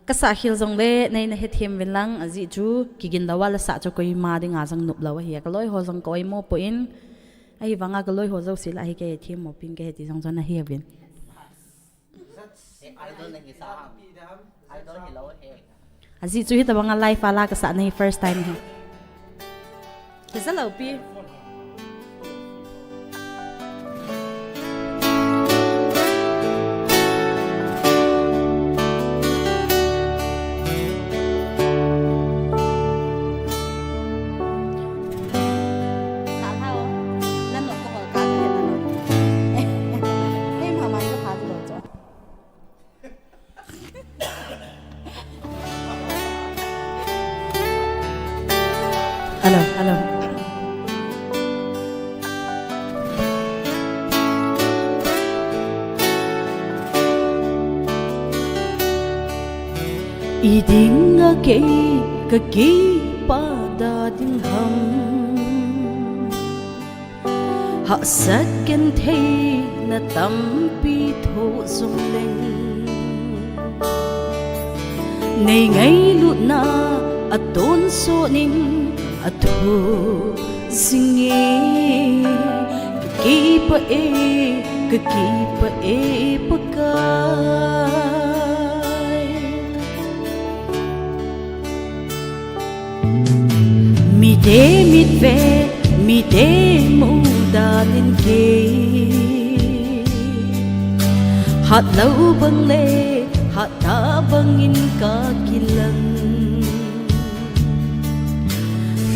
Kasah khel jongle neina hethem uvin lang, ajeh chu kigin lou a la sah chu koima dinga jong nop lou ahi. Kaloi ho jong ka oimo poi, ahivanga kaloi ho jouse lah a hi kahethem mo pin kahe ti jong jong ahi uvin. Ajeh chu hitabanga live a la kasah nahi first time hi. Kisa lou pi. Hello, hello. Idinga kei kakipa da ding ham. Hahsat gentheina tampi thoh jongleng, nei ngailutna atonsot in athoh jinge. Kakipah e, kakipah e Pakai. Mite mit ve, mite mu da ding kei. Hat lou bang le, hat ta bangin kakilang.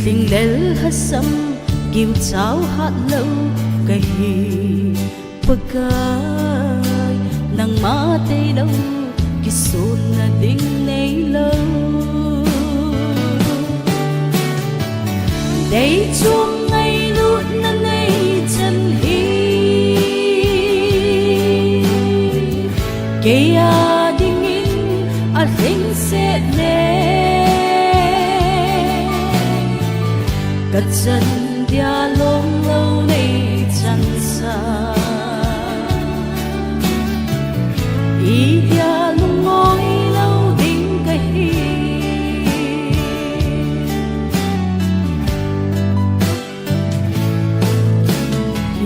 Lhinglel hasam, kiu chau hat lou kahi. Pakai, nangma tailou, kisonna ding neilou. Deichom ngailutna nei chan hi, kei a dingin alhingset le. Kachan dia long lou nei chansa, itia lungoi lou ding kahi.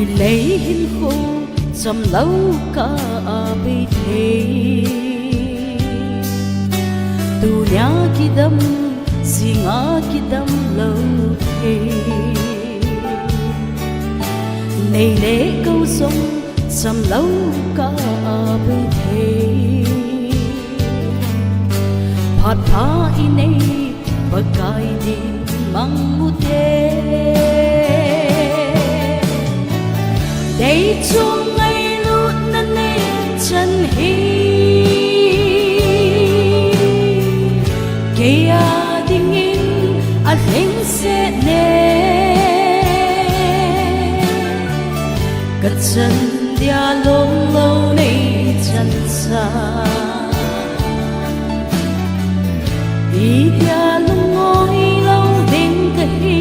Hilei hinkho chamlou kah a bei thei. Tunia kidam, jinga kidam lou thei. Nei le gou jong chamlou kah a bei thei. Phat pha inei Pakai ding mang ute. Deichom ngailutna nei chan hi, kei a dingin alhingset le. Kachan dia long lou nei chansa, itia lungoi lou ding kahi.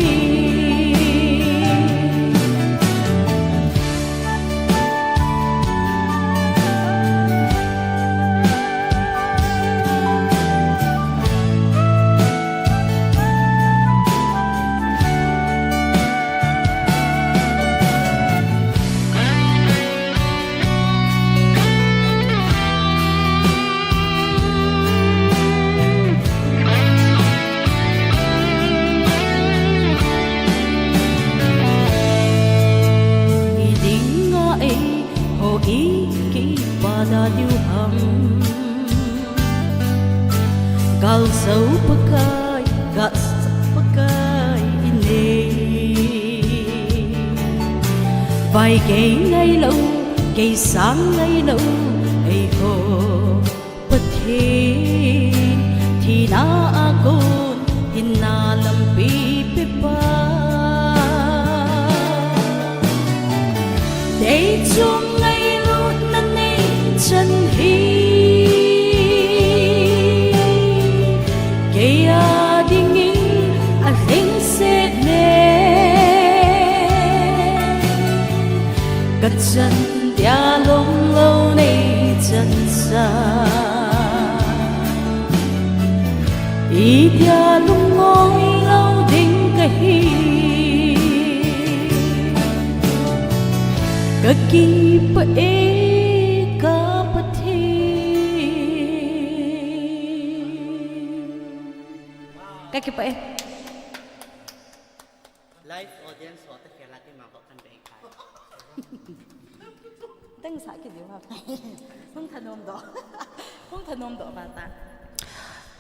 Idinga eiho ikipa da diu ham. Gal jou Pakai, Tahsa Pakai inei. Vai kei ngailou, kei sang ngailou, eiho Pathen, thina a kon hinna lampi pepa. Deichung ngailutna nei chan hi, kei a dingin alhingset ne. Kachan dia lunglou nei chan sa, itia lungmong lou ding kahi. Kakipah e ka Pathen. Kakipah e. Live audience ho ta khela ki ma ko kan dei kai. Teng sa ki diu ha. Hung thanom doh. Hung thanom doh ba ta.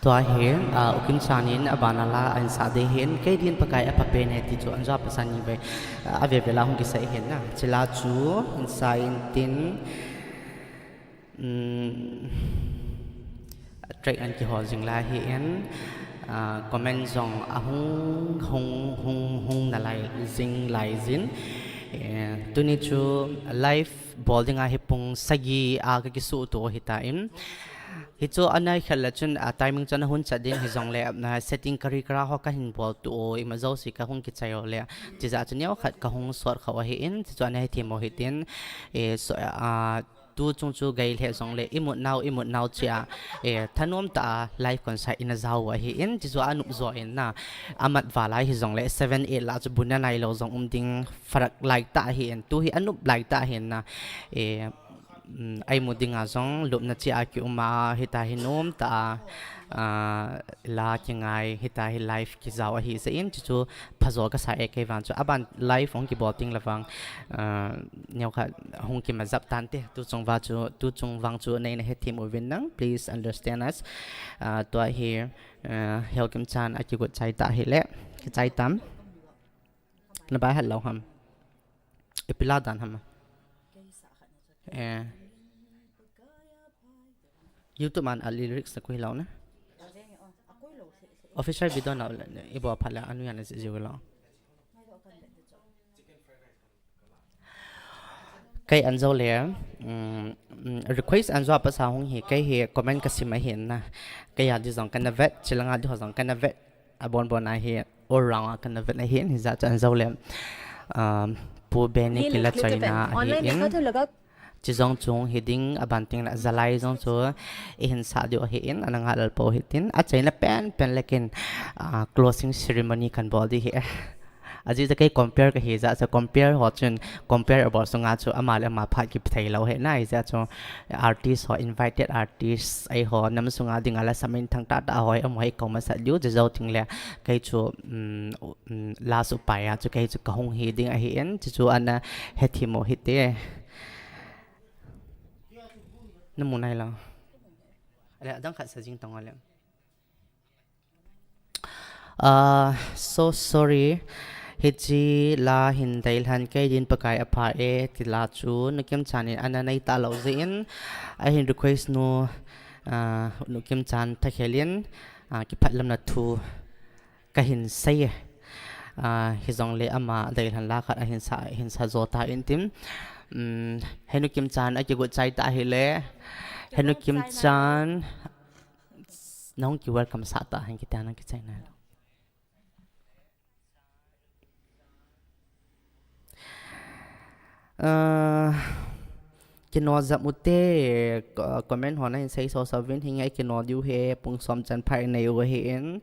Tua hi, ah, U Kimchan in abana la ahin sa ding ahin, kei din Pakai apha pen e ti chu anjo a pasal ni ve, ah, ave ve la hung kisei ahin na. Chila chu, hin sa in tin, um, track an kihol jing lai ahin, ah, comment jong ahung, hung, hung, hung na lai jing lai jin. Eh, tuni chu live bol dinga hi pung sagi a ka kisuh to hita in. Hichu anai khat le chun, a, timing chun ahung chat din hijongle, a, setting kari kara ho kahin bol to, ima jouse kahung kichai u le. Tijat chu neokhat kahung sot khah u ahin, tichu anai thim u hitin, e, so, a, tu chung chu gei le jongle, imut nau, imut nau chia, e, thanom tah a live concert ina jao u ahin, tichu anop jo in na, amat val a hijongle, seven, eight lah chu bu na nailou jong um ding, farak lai tah ahin, tu hi anop lai tah ahin na, e, um, eimu dinga jong lupna chia kium a, hita hi nom tah a, ah, la kingai, hita hi live kijao ahi jeh in, chuchu phajo kasa e kei vang chu. Aban live hung kibol ding le vang, ah, neokhat hung kimajap tante, tu chung vang chu, tu chung vang chu neina hethem uvin lang, please understand us. Ah, tua hi, ah, Heo Kimchan a kigot chai tah hile, kichai tam. Na bai hat lou ham. Ipi la dan ham. Eh. YouTube an a lyrics na kui lou na. Official video na i bol phat le anu yan na ji ji lou. Kei an jo le, um, um, request an jo a pasa hung hi, kei hi comment ka sim ahin na. Kei a di jong kana vet, chilanga di ho jong kana vet. Abon bon a hi all round a kana vet ahin, hijat chu an jo le, um, Pu Benny Kila China ahin. Chi jong chung hi ding, aban ting la Jalai jong chu i hin sa diu ahin, ana nga lal po hitin, achaina pen pen lekin, ah, closing ceremony kan bol di hi. Ajeh chu kei compare kahi jeh chu compare ho chun compare abol sunga chu ama le ama phat kipthei lou hi na, ajeh chu artist ho, invited artist, eiho nam sunga dinga la samin thang tah tah ho, amaho hi ko masat diu, jeh jou ting le kei chu, um, um, last upai a chu kei chu kahung hi ding ahin, chuchu ana hethem u hite. Na mu nai lou. Ale, adang khat sa jing tong ale. Ah, so sorry. Hichi la hin dei lhan kei din Pakai apha e, ti la chu Nu Kimchan in ana nei ta lou jeh in, ahin request nu, ah, Nu Kimchan thakhel in, ah, kiphatlamna thu kahin sei e. Ah, hijongle ama dei lhan la khat ahin sa, hin sa jo ta in tin. Um, he Nu Kimchan a kigot chai ta hile. He Nu Kimchan. Nahung ki welcome sa ta, hung kitia nahung kichai nai lou. Ah, kino jam u te, co-, comment ho nahin sei so so vin, hinge kino diu he, pung som chan pha inei u ahin.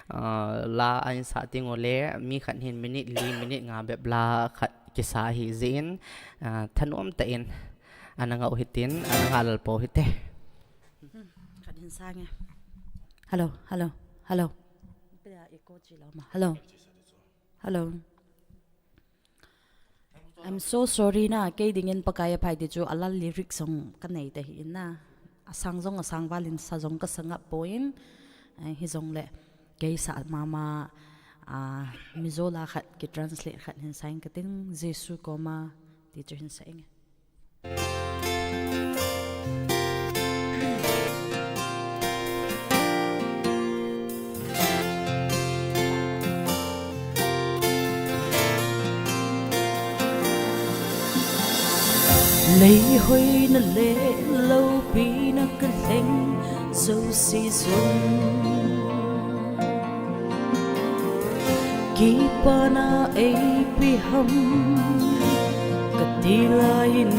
Ah, la ahin sa ting u le, mi khat hin minute li, minute nga bep la khat kisa ahi jeh in, ah, thanom tah in, ana nga u hitin, ana nga lal po hite. Hmm, khat hin sa nge. Hello, hello, hello. Hello. Hello. I'm so sorry na, kei dingin Pakai aphai ti chu a la lyrics jong ka nei ta hi na. Asang jong asang val in sa jong ka sa ngap poi, eh, hijongle. Kei sa mama, ah, Mizo la khat kitranslate khat hin sa ing kating, Jesu koma, ti chu hin sa ing. Lei hoina le loupina kalheng jouse jong, kipana eipe ham kati laiyin,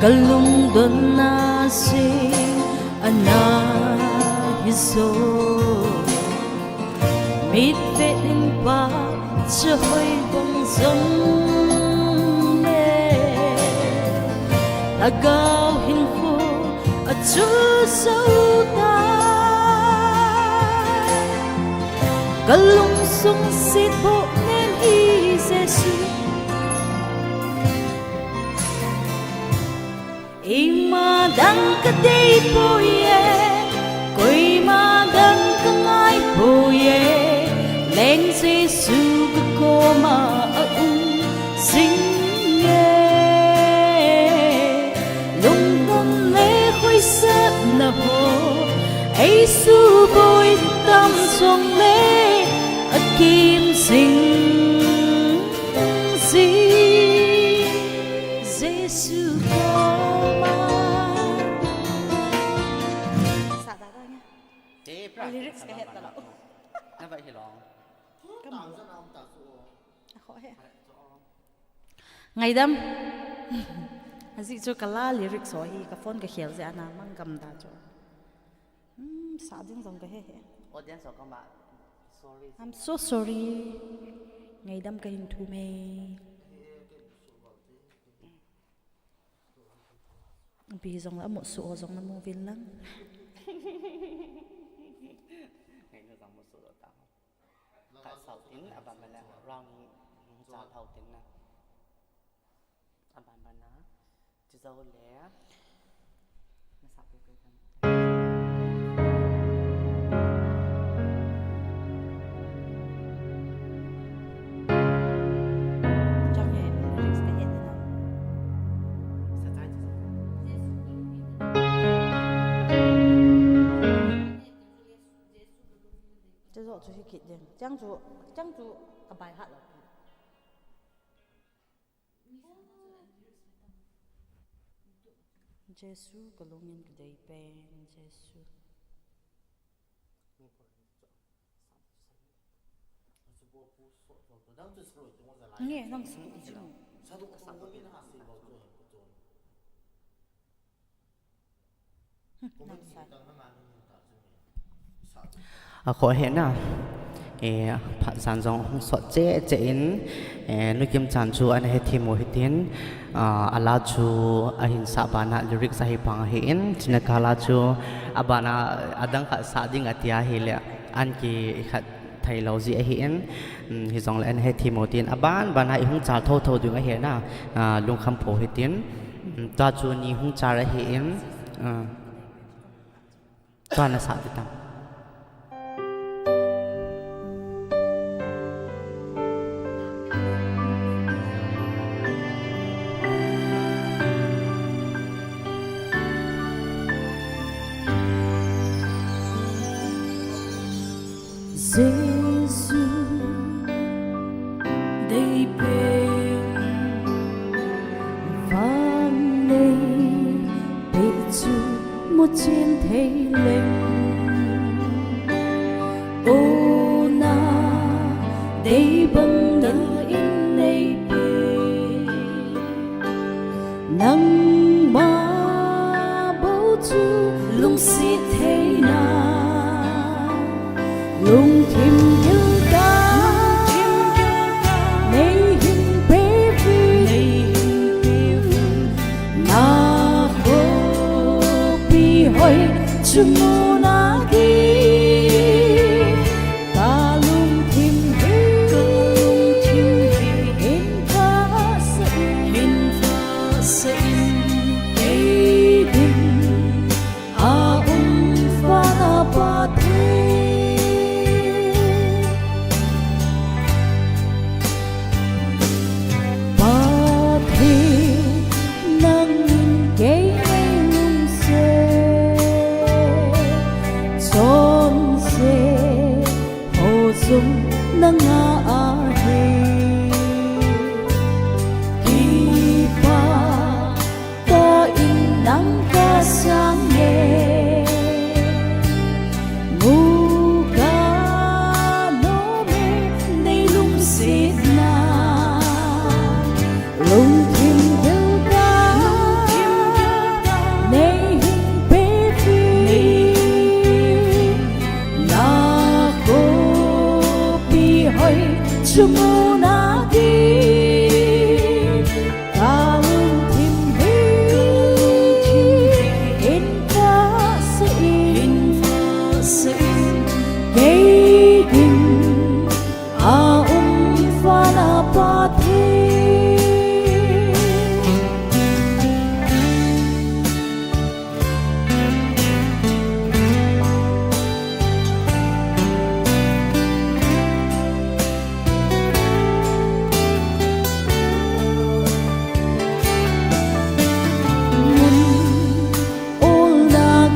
kalungdonna jeh ana hijo. Mitvet in pachat hoi bang jong le, lhagao hinkho achu jou tai. Kalungsung sitboh nen hi Jesu. Ima dang kadei poi e, koima dang kangai poi e, leng Jesu kakoma aum jing e. Lungdon le hoisatna ho eisuboi tam jongle, akim jing jing Jesu koma. Sa da da nia. Te pra. Lyrics kahet talou. Na vai hilou. Ka mu. Akhoh e. Ngaidam. Ajeh chu kala lyrics ho hi ka phone kakhel jeh a na mang gam da chu. Hmm, sa ding jong kahe he. Audience ho koma. Sorry. I'm so sorry. Ngaidam kahin thum e. Ipi jongle amusuh ho jong namu uvin lang. Ngaina jong musuh lou ta. Khat sao tin, aban bana round ni hung chal thou tin na. Aban bana, chujou le, nasa pe pe kan. Chang he, lyrics kahet na. Chujoh chu hi kit ding. Chang chu, chang chu ka by heart lou. Jesu kalungin kadei pen, Jesu. Nge, nang sa. Akhoh hih na. Eh, phat jan jong hung sot cheh cheh in, eh, Nu Kimchan chu ana hethem u hitin, ah, ala chu ahin sah bana lyrics ahi pang ahin, chuna kala chu abana adang khat sah ding ati ahile, an ki khat thei lou jeh ahin, um, hijongle ana hethem u tin, aban bana ihung chal thotho ding ahi na, ah, lungkham pho hitin, um, tua chu ni hung chal ahin, ah, tua na sah ding tam. Jesu deipen vang nei peh chu muchen thei leng. O na dei bang na in nei pe. Nangma bou chu lungset theina, lungthim giltah nei hin pe uvin, na khopi hoi chu mu na ki. Ka lungthim hi, ka lungthim hi, hin phasah in, hin phasah in, kei ding a um Vana Pa thei.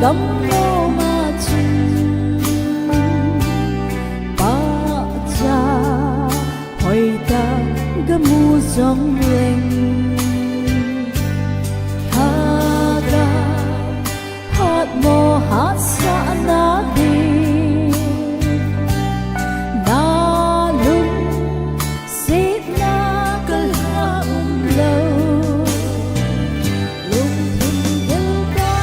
Gamlou ma chun pahcha hoitah gamu jongleng, haga hatmo hatsahna ding nalung setna kalah umlou. Lungthim gelkha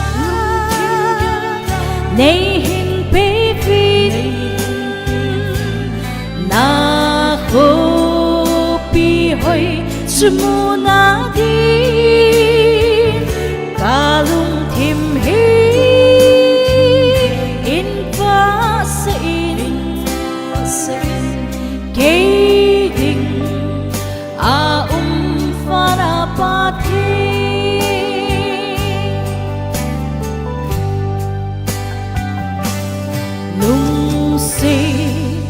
neihin peuvin, nakhopi hoi chu muna din kalungthim hi in vahsah in, kei ding a um Vana Pathen. Lungset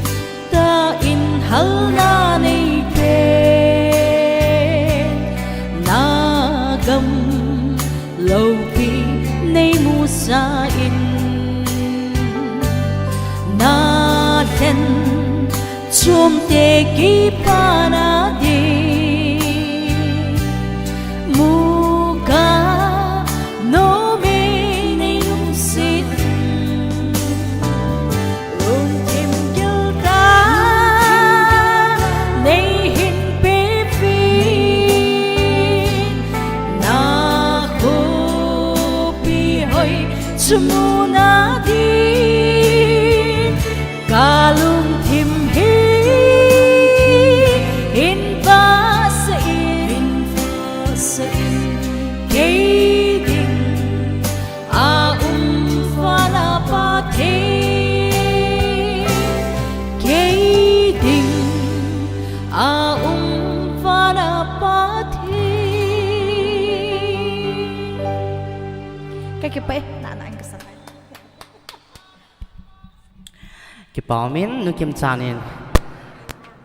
tah in halna neipen, nagam loupi neimusah in, nalhen chomte kipana ding muka nomei neilungset. Lungthim gelkha neihin peuvin, nakhopi hoi chu muna din kalungthim hi in vahsah in, kei ding a um Vana Pathen, kei ding a um Vana Pathen. Ka kipah e, na na ang kasana. Kipa umin, Nu Kimchan in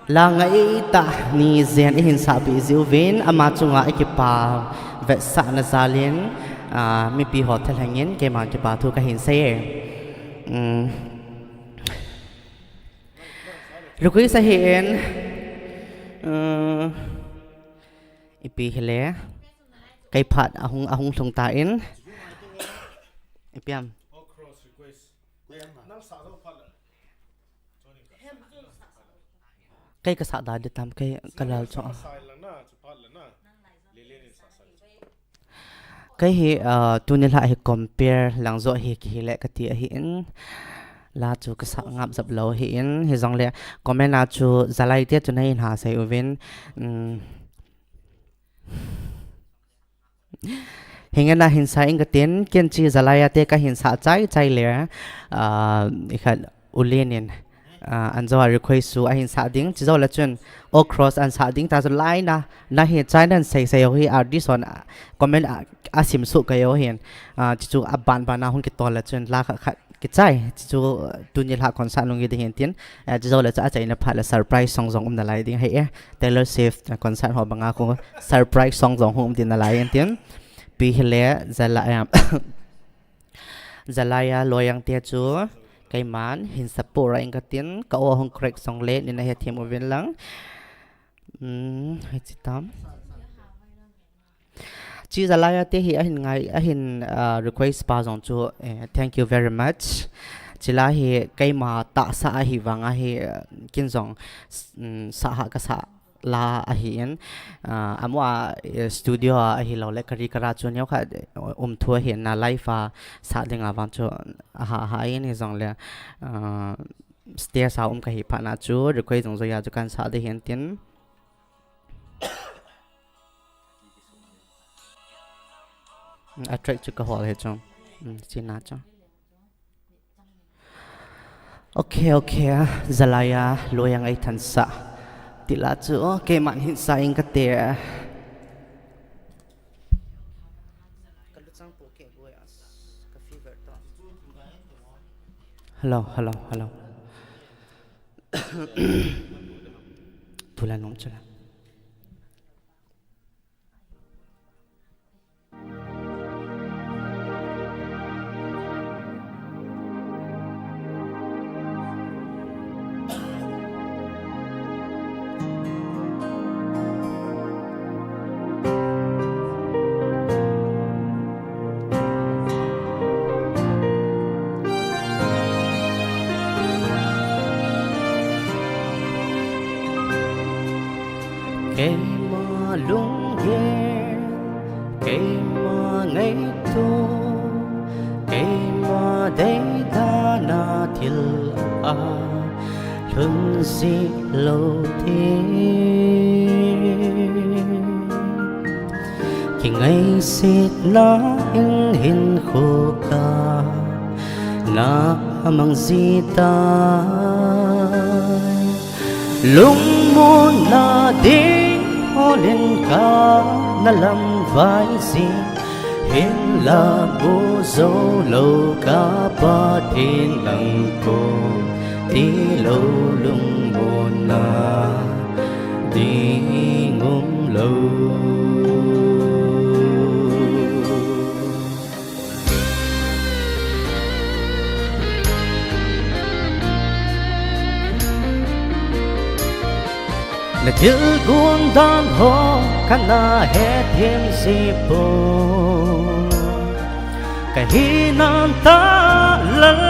la ngaitah ni jen eihin sahpeh jiuvin, ama chunga i kipa vetsahna jalin, ah, mipi ho thalhengin keima kipa thu kahin sei e. Um, request ahin, um, ipi hile, kei phat ahung, ahung lhung tan, ipi ham. Kei kasah da di tam, kei kalal cho. Kei hi, ah, tuni lha hi compare lang jo hi kihile kati ahin. La chu kasah ngap jep lou ahin, hijongle comment a chu Jalai te chu nahin ha sei uvin. Um, Hinge nahin sa ing katin, ken chi Jalai a te kahin sah chai chai le, ah, ikhat Ulin in, ah, anjo a request chu ahin sah ding, chujou le chun, O Cross an sah ding, ta chu lai na, nahi chai nan sei sei ho hi, artist hon, ah, comment a, asim suh kei ho hin, ah, chuchu aban ban a hung kitol le chun, la khat khat, kichai, chu, tuni lha concert lunggel ding hin tin, eh, chujou le chu achaina phat le surprise song jong um nalai ding ahi e, Taylor Swift, eh, concert ho banga khu surprise song jong hung um ding nalai hin tin, ipi hile, Jalai, eh, Jalai a Loiyang te chu, keiman, hin support ra ing katin, ka aw hung crack song le, nina hethem uvin lang. Hmm, hichi tam. Chi Jalai a te hi ahin ngai, ahin, ah, request pa jong chu, eh, thank you very much. Chi la hi keima tahsa ahi vang ahi, eh, ken jong, s-, mm, sah ha kasah la ahin, ah, amua, eh, studio a ahilou le kari kara chu neokhat, eh, um thu ahin na live a sah ding a vang chu aha, aha in hijongle, ah, stage a um kahi phat na chu request jong joh a chu kan sah ding hin tin. A track chu ka hol hi chu. Um, china chu. Okay, okay. Jalai a Loiyang ei thansah. Ti la chu, okay, man hin sa ing kate. Hello, hello, hello. Tula nom chula. Keima lunggel, keima ngaito, keima deidana thil a lhun jeh lou thei. Kingaisetna in hinkho kana mang jita. Lungmonna ding holin kana lamvai jin, hinla mu jou lou ka Pathen nang kon tilou lungmonna ding umlou. Na thilgon dan ho kana hethem jipon, ka hinna tah lal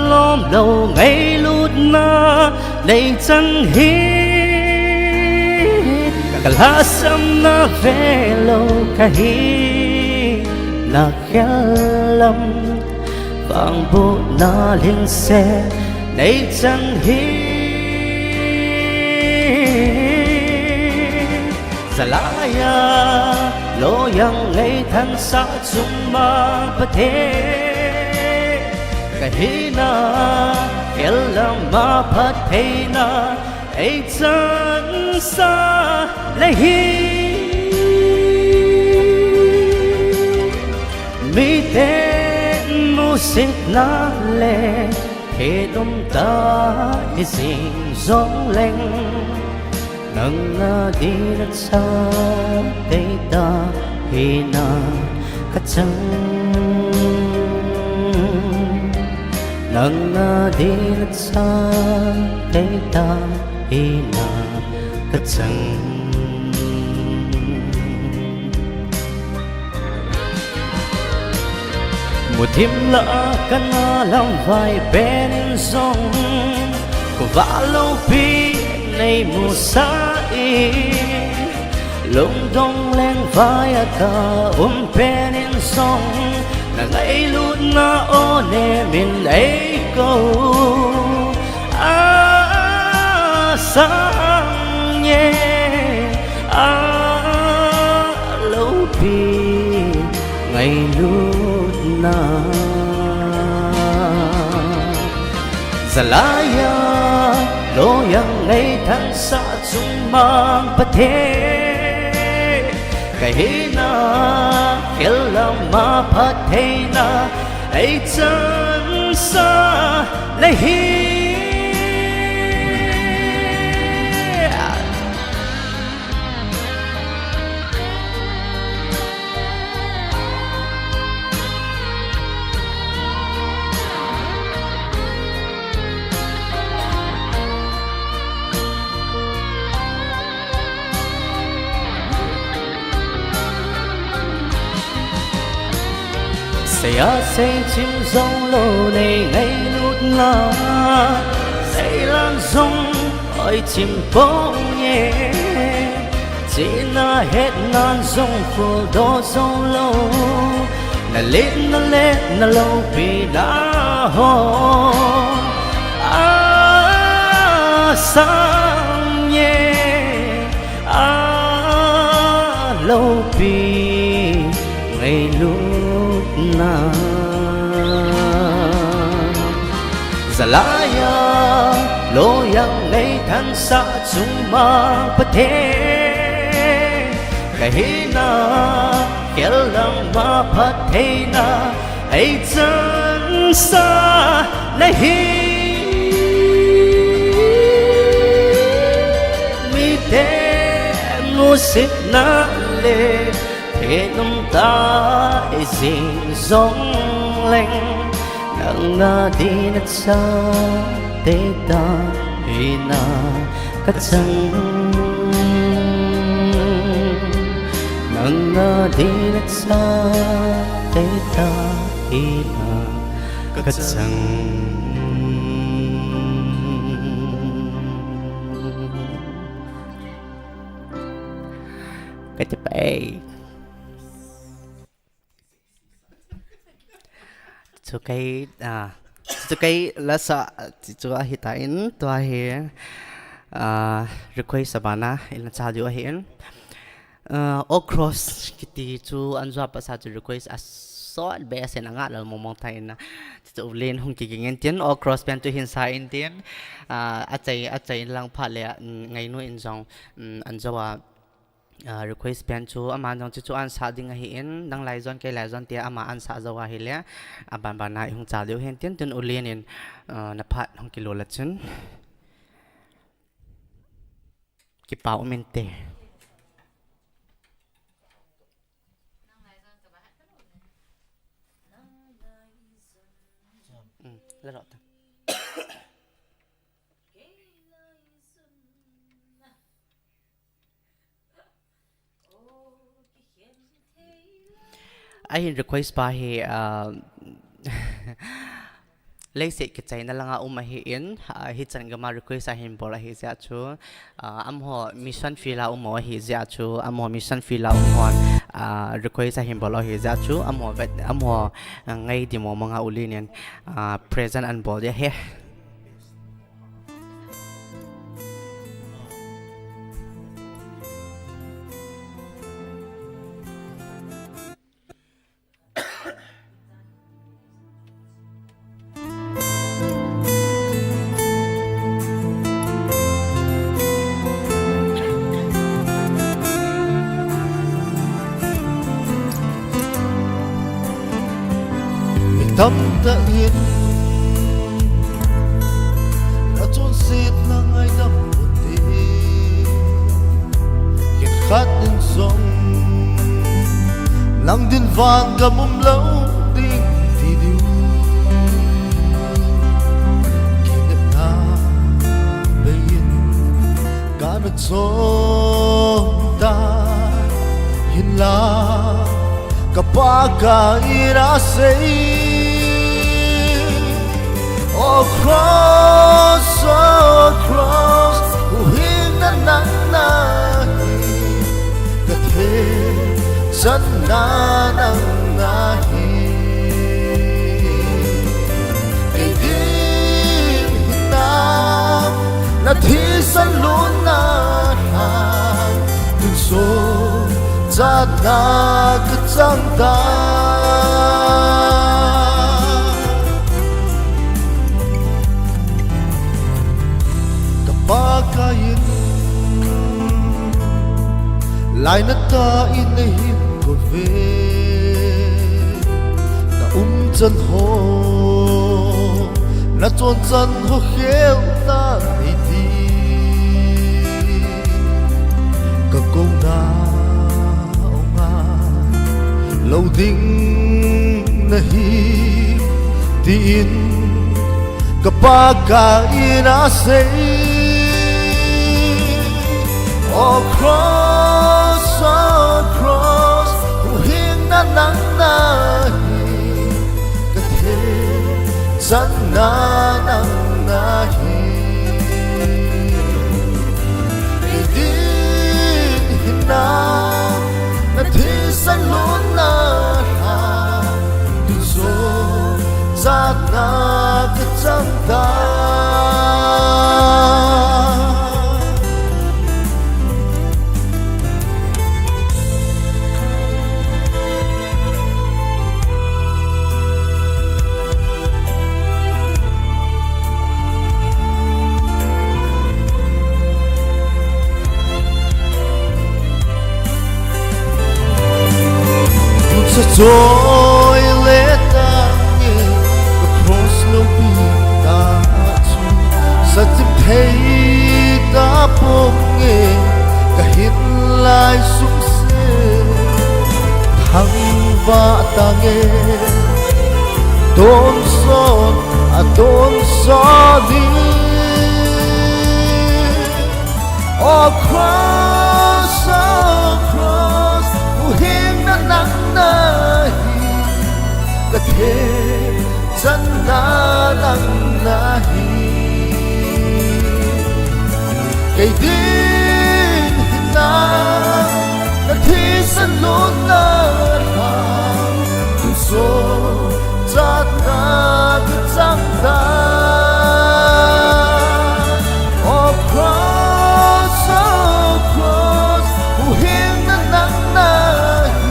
lom lou ngailutna nei chan hi, ka lhahsamna velou ka hinna khel lam, vangbohna lhingset nei chan hi. Jalai a loiyang ngaithansah chungmang Pathen, ka hinna khel lam a phattheina ei chansah lei hi. Miten musetna le khenom tah hi jing jongleng, nanga dinga cha teitah hina ka chang. Nanga dinga cha teitah hina ka chang. Muthim lah a kana lamvai pen in jong, khovah loupi nei musah in, lungdong lengvai a ka um pen in jong, na ngailutna o nemin ei kou. A sang e, a loupi ngailutna. Jalai a loiyang ngaithansah chungmang Pathen, ka hinna khel lam a phattheina ei chansah lei hi. Seiya seichim jonglou nei ngailutna, seilang jong oichim ponge. Chihna hetnan jong kholdoh jonglou, na lhahsamna le na loupina ho. A sang e, a loupi ngailutna. Jalai a loiyang ngaithansah chungmang Pathen, ka hinna khel lam a phattheina ei chansah lei hi. Miten musetna le khenom tah hi jing jongleng, nanga dinga cha teitah hina ka chang. Nanga dinga cha teitah hina ka chang. Kati pai. Chu kei, ah, chu kei lasa, chu ahi tan, tua hi, ah, request abana, ina cha diu ahin. Ah, O Cross kiti chu an jua pasa chu request a sot be a sen a nga lal mong mong ta in na. Chu len hung kiging in tin, O Cross pen chu hin sa in tin, ah, a chai, a chai in lang pha le, mm, ngai nu in jong, mm, an jua, ah, request pen chu, ama jong chu, chu an sa ding ahi in, dang lai jon, kei lai jon te ama an sa jo ahi le, a ban ban a i hung cha diu hin tin, tun u len in, ah, na phat hung kilo la chun. Kipa um inte. Mm, la ro ta. Ahin request pa hi, ah, leiset kichaina langa um ahi in, ah, hichan gama request ahin bol ahi jeh chu, ah, amaho mission field a um ahi jeh chu, amaho mission field a um hon, ah, request ahin bol ahi jeh chu, amaho vet, amaho, ah, ngai di mo manga u len in, ah, present an bol dia he. Tamtah in na chonset na ngaidam u te, khenkhat in jong nang din vangam um lou ding ti diu. Kinepna bei in kana chon ta, hinla ka Pakai in asei. O Cross, O Cross, huhhingna nang nahi, ka thei channa nang nahi. Kei din hinna na thisan lutna lhang, tun sot chatna ka chang ta. Ka Pakai in lainat a in na hin kou ve, na umchan ho, na chonchan ho khelna nei ti, ka kouna a ngai lou ding nahi, tin ka Pakai in asei. O Cross, O Cross, huhhingna nang nahi, ka thei channa nang nahi. Kei din hinna na thisan lutna lhang, tun sot chatna ka chang ta. Tucha choi le tange, ka cross loupi ta chu, sa chim thei ta ponge, ka hin lai sung se, thangvah tange, tonsot, a tonsot ding. O Cross, O Cross, huhhingna nang nahi, ka thei channa nang nahi. Kei din hinna na thi ta. Oh cross, oh cross, huhhingna nang nahi.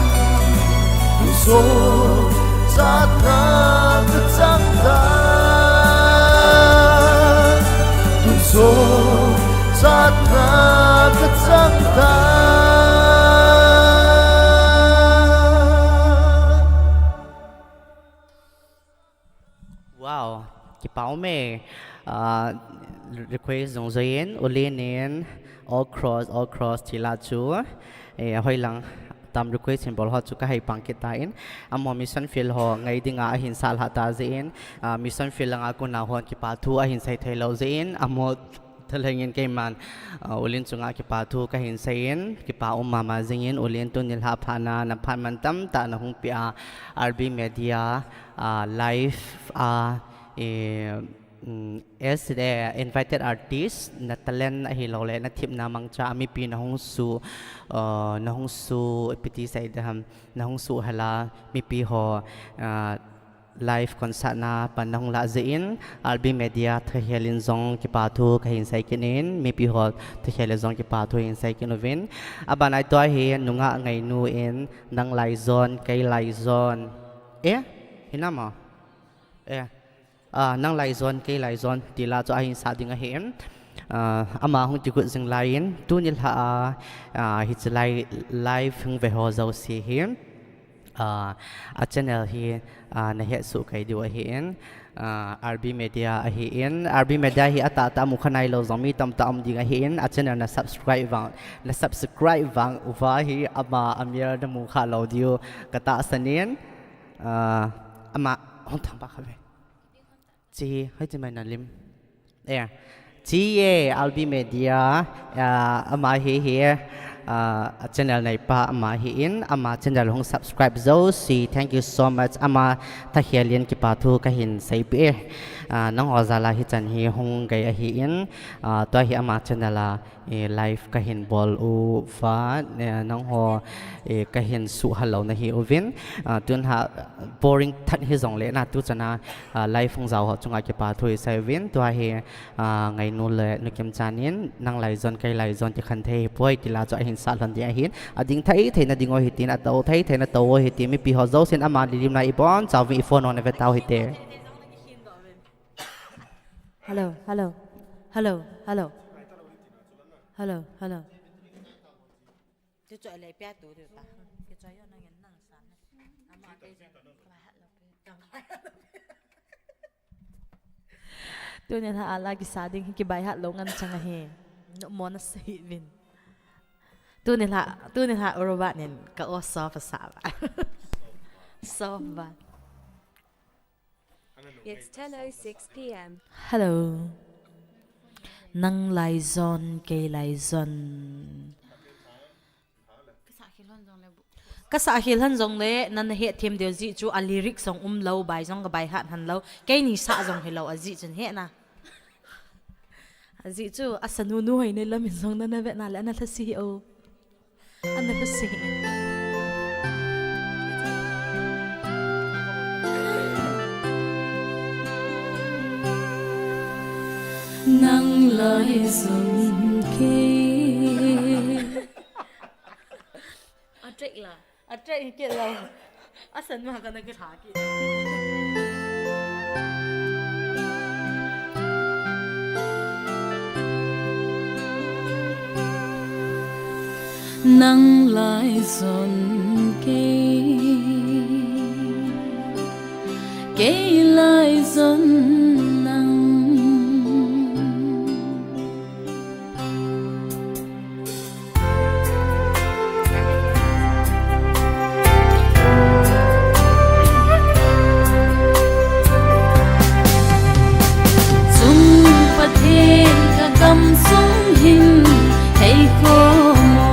Tuchon chatna kachang tai. Tuchon chatna kachang tai. Wow, kipa um e. Ah, request jong join, U Lin in, All Cross, All Cross, ti la chu. Eh, hoilang tam request hin bol ho chu ka hei pang kit tan. Amaho mission field ho ngai dinga ahin sah lha ta jeh in, ah, mission field langa kona hon kipa thu ahin sei thei lou jeh in, amaho thalheng in keiman, ah, U Lin chunga kipa thu kahin sei in, kipa um mama jing in, U Lin tuni lha phat na, na phat mantam tah na hung pe a, R B Media, ah, live a, eh, mm, as the invited artist, na talent ahilouleh, na thepna mangcha a mipi na hung su, ah, na hung su, ipi ti sei ding ham, na hung suhhal a, mipi ho, ah, live concert na pan na hung lah jeh in, R B Media thakhel in jong kipa thu kahin sei kit in, mipi ho thakhel in jong kipa thu hin sei kit uvin. Aban a tua hi nungah Ngainu in, Nang lai jon, kei lai jon. Eh? Hinam o? Eh. Ah, Nang lai jon, kei lai jon, ti la chu ahin sah ding ahi in. Ah, ama hung kigot jing lai in, tuni lha a, ah, hiche lai live hung ve ho jouse hi. Ah, a channel hi, ah, na het soh kei diu ahi in, ah, R B Media ahi in, R B Media hi atahtah a mu kha nai lou jong mi tamtah um ding ahi in, a channel na subscribe vang, na subscribe vang uva hi ama a mial na mu kha lou diu ka tahsan in, ah, ama hung thang pa kha ve. Chi, hoi chi mai na lim. Eh, chi ye, R B Media, ah, ama hi hi, ah, a channel neipa ama hi in, ama channel hung subscribe jouse, thank you so much, ama thakhel in kipa thu kahin sei peh e. Ah, nangho jal a hichan hi hung gei ahi in, ah, tua hi ama channel a, eh, live kahin bol uva, eh, nangho, eh, kahin suhhal lou na hi uvin. Ah, tun ha, boring that hi jongle na, tu chan a, ah, live hung jao ho chunga kipa thu isei uvin. Tua hi, ah, Ngainu le Nu Kimchan in, Nang lai jon, kei lai jon, ti khen thei hi poi, ti la chu ahin sah lhon ding ahin. A ding thei thei na ding u hitin, a tou thei thei na tou u hitin, mipi ho jousen ama lilim lai i boncha uvin i phone ho na ve tau hite. Hello, hello. Hello, hello. Hello, hello. Chu chu a lei pia tu tu ta. Ke choi yo nang yan nang san. Ama ke ka ba hat lo pe. Ka ba hat lo pe. Tuni lha a la kisa ding hi kibai hat lou ngen chang ahi. Nommo na sei uvin. Tuni lha, tuni lha robot nin ka o soft sa ba. Soft ba. It's ten oh six p.m. Hello. Nang lai jon, kei lai jon. Ka sah khel hon jongle, nana hetthem diu jeh chu a lyrics jong um lou, bai jong ka bai hat hon lou. Keini sah jong hilou, ajeh chun he na. Ajeh chu, a sa nunu hoi nei lam in jong nana vet na le, ana lhase hi o. Ana lhase. Nang lai jon kei. A track la. A track hi kit lou. A san ma ka na kit ha kit. Nang lai jon kei, kei lai jon nang. Chung Pathen ka kam sung hin hei khom o.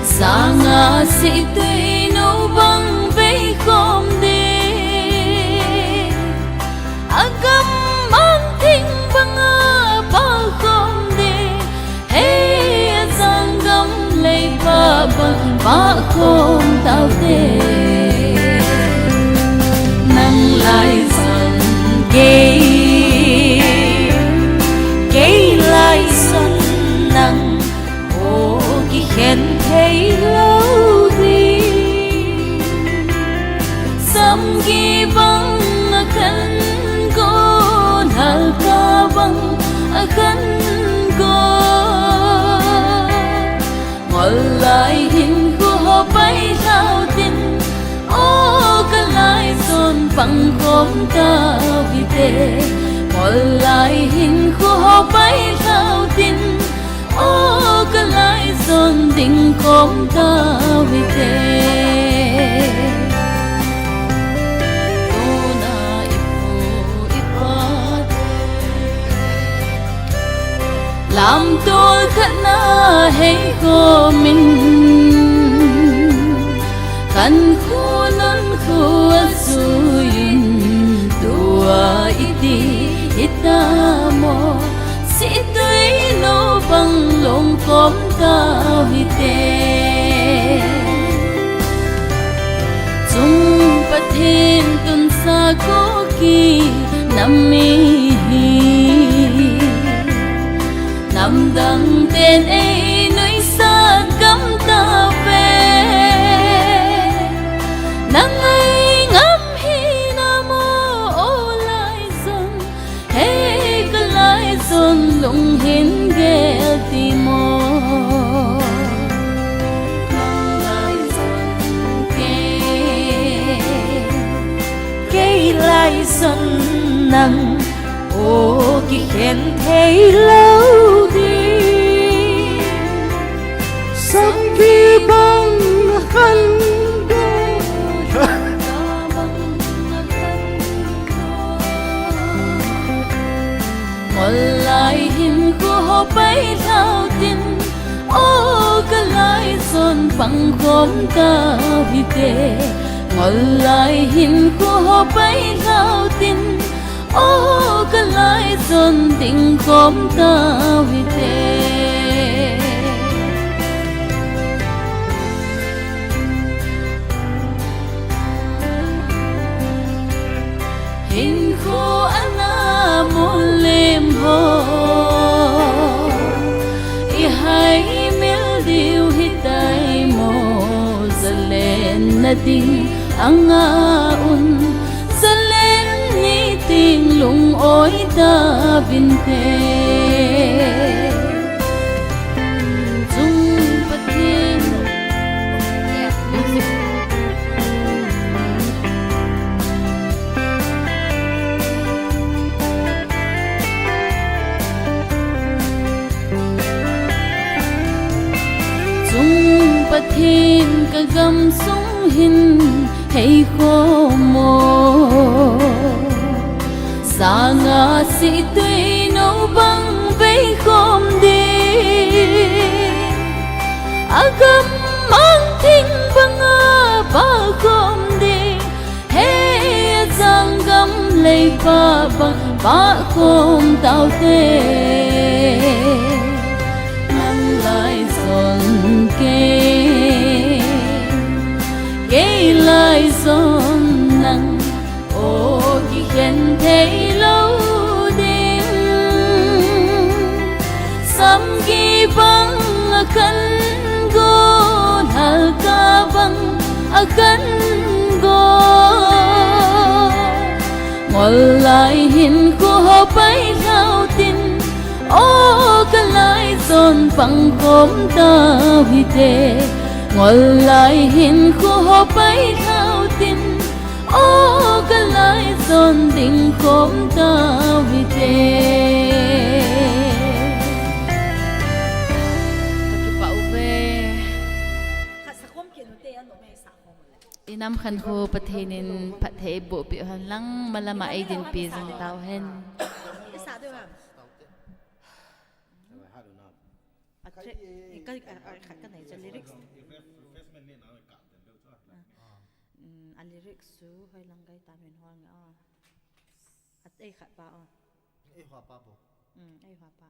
Sanga sih tui nu bang vei khom ding. A gam mang thing banga pal khom ding. Hei a jang gam lei pa bang pal khom tau te. Nang lai Samgi bang a khan go, lhalka bang a khan go. Ngol lai hin khu ho pai lhau tin, o ka lai zon pang khom tau hite. Ngol lai hin khu ho pai lhau tin, o ka lai zon ding khom tau hite. Tuna i pu i pa te lam tol khat na hei khom in, kan khu nun khu a zui in, tua i ti hita mo. Situi no bang long khom tau hite. Chung Pathen tunsa Kuki nam mi hi, nam dang ten ei nuisat gam tave. Nang ei ngam hi na mo, o lai zon, hei ka lai zon lung hin gel ti mo. Nang lai zon kei, kei lai zon nang, o kikhen thei lou ding. Samgi bang a khan go, ngol lai hin khu ho pai lhau tin, o ka lai zon pang khom tau hite. Ngol lai hin khu ho pai lhau tin, o ka lai zon ding khom tau hite. Hin khu ana mun lem ho, i hai mil diu hitai mo, zalen na ding anga un, zalen ni ting lung oi tavinte. Chung Pathen, Chung Pathen ka gam sung hin hei khom mo. Sanga situi no bang vei khom ding, a gam mang thing banga pah khom ding, hei a jang gam lei pah bang pah khom tau te. Nang lai zon kei, kei lai zon nang, o kikhen thei lou ding. Samgi bang a khan go, lhalka bang a khan go. Ngol lai hin khu ho pai lhau tin, o ka lai zon pang khom tau hite. Ngol lai hin khu ho pai lhau tin, o ka lai zon ding khom tau hite. Ka kipah uve. Khat sa khom kit u te, a nom e sa khom le. I nam khan khu Pathen in phatthei boh peh hen lang, malam a ei dinpi jing tau hen. I sa deu ham? A track, i ka, a, a, khat ka nei cha lyrics. Refreshment ni na ka den deu cha. Ah. Mm, a lyrics chu hoi lang gai ta min hol nga a. A ei khat pa a. Ei hua pa po. Mm, ei hua pa.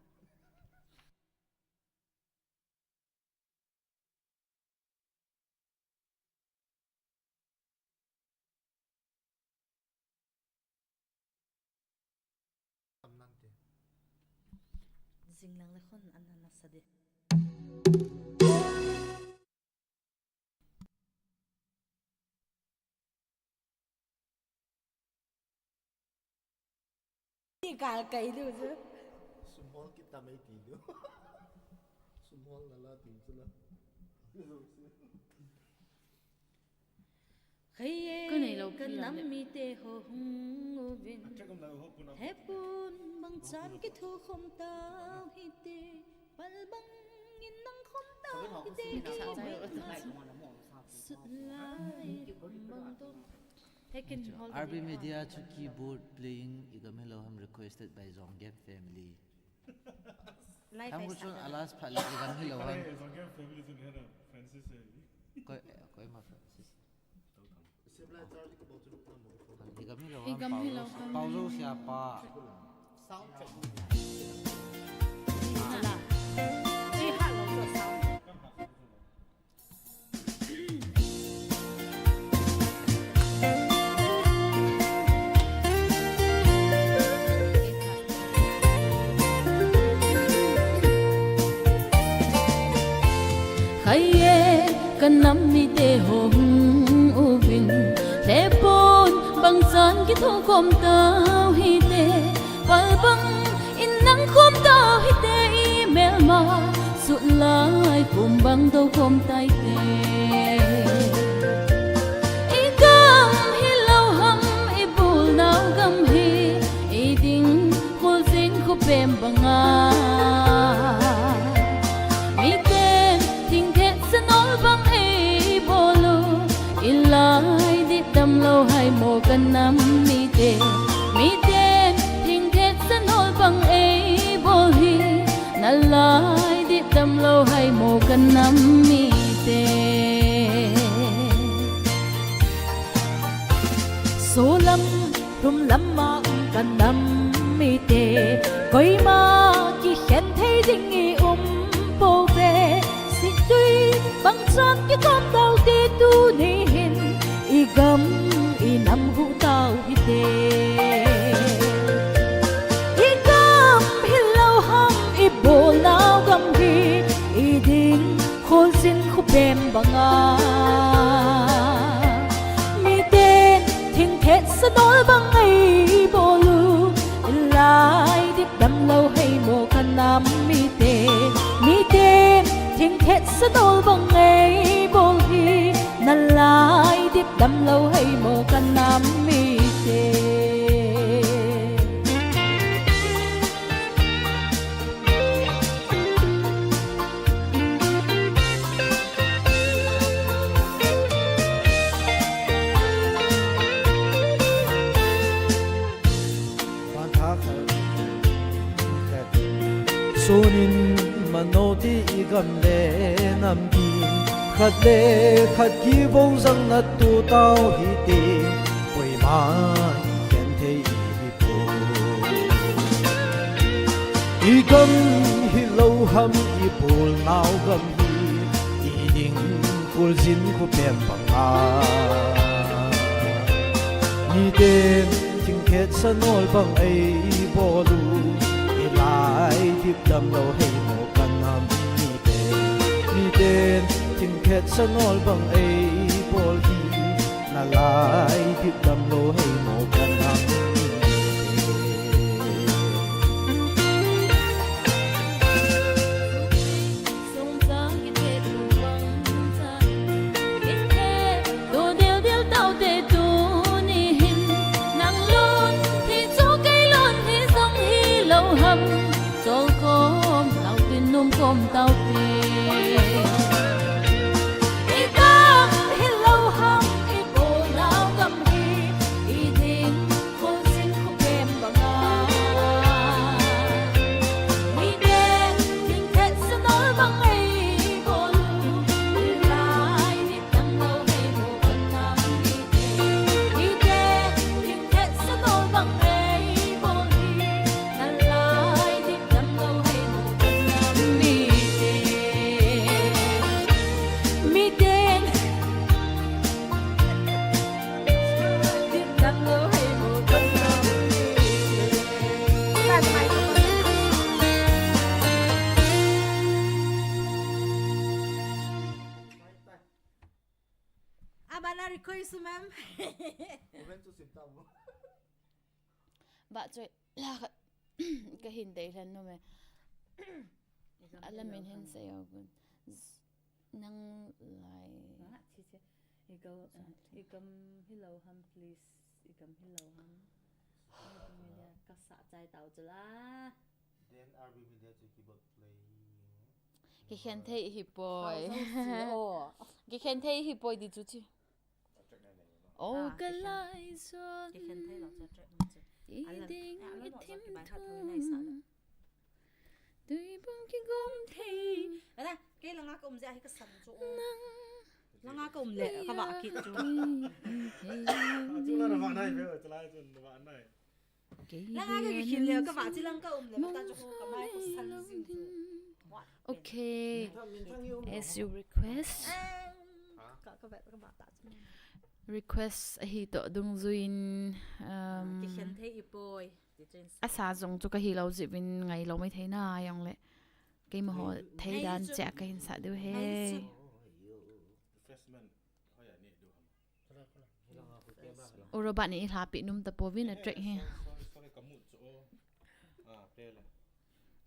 Tam nante. Jinglang le khon an na sa de. Kal kai diu chu. Sumhol kit ta mai ti diu. Sumhol na la ti chu la. Khaiye, ka nei lo kan nam mite ho hung uvin. Hepun bang chan kitho khom tau hite. Pal bang in nang khom tau hite. Sutlai bang to. R B Media chu keyboard playing i gam hilou ham, requested by Zonggem family. Live. Ham ku chun alas phat le i gam hilou ham. Zonggem family chun hena Francis e. Koi, koi ma Francis. Hi gam hilou ham. Hi gam hilou ham. Pau Zo, Pau Zo sia pa. Sound check. Hi la. Hi ha lo sound. Khaiye, ka nam mite ho hung uvin. Hepun bang chan kitho khom tau hite. Pal bang in nang khom tau hite i melma. Sutlai kum bang do khom tai te. I gam hilou ham i bol nau gam hi. I ding khol jing khu pem banga. Miten thing thet sa nol bang ei bol u. I lai dip dam lou hai mo ka nam mite. Miten thing thet sa nol bang ei bol hi. Na lai dip dam lou hai mo ka nam mite. Solam, lhumlam a um ka nam mite. Koima kikhen thei ding i um pouve. Sintui bang chan kikhom tau te tuni hin. I gam i nam hu tau hite. I gam hilou ham i bol nau gam hi. I ding khol jin khu pem banga. Miten thing thet sa nol bang ei bol u. I lai dip dam lou hai mo ka nam mite. Miten thing thet sa nol bang ei bol hi. Na lai dip dam lou hai mo ka nam mite. Sonin mano ti i gam le nam gin, khat le khat kivou jang na tu tau hite, koima kikhen thei i hi poi. I gam hilou ham i bol nau gam hi, i ding khol jin khu pem banga. Miten thing thet sa nol bang ei bol u, i lai dip dam lou hai mo ka nam mite. Miten thing thet sa nol bang ei bol hi, na lai dip dam lou hai mo ka nam mite. Sung chang kithe tu bang chan, kithe tu dildil tau te tuni hin, nang lon hi chu kei lon hi jong hilou ham, chol kom tau tin, nom kom tau tin. I gam hilou ham, i bol nau gam hi, i ding khol jin khu pem banga. Miten thing thet sa nol bang ei bol u, i lai dip dam lou hai mo ka nam mite. Miten thing thet sa nol bang ei bol hi, na lai dip dam lou hai mo ka nam mite. Miten Abana request, ma'am. Ba choi la khat. Kahin dei lhan nom e. Alamin hin sei o gun. Nang lai. Igam, igam hilou ham, please. Igam hilou ham. Kasa chai tau chula. Then R B Media chu keyboard play. Kikhen thei hi poi. Kikhen thei hi poi di chu chi. O kalai son. Kikhen thei lo chu track ni chu. Iding ithim thu. Tuibang kigom thei. Ala, kei langa ka um jeh a hi ka san chu. Langa ka um le, ka vah kit chu. Chu la na vah nai ve, chu lai chu na vah nai. Langa ka kikhin le, ka vah chi lang ka um le, mata chu ka mai ka san jing chu. Okay. As you request. Ka, ka vah, ka vah ta chu. Request ahi toh dungjuiin, um, kikhen thei i poi. Asa jong chu kahi lou jeh uvin ngai lou mai thei na jong le. Keima ho thei dan cheh a kahin sa diu he. U Robert in eilhapi nom tapouvin a track hi.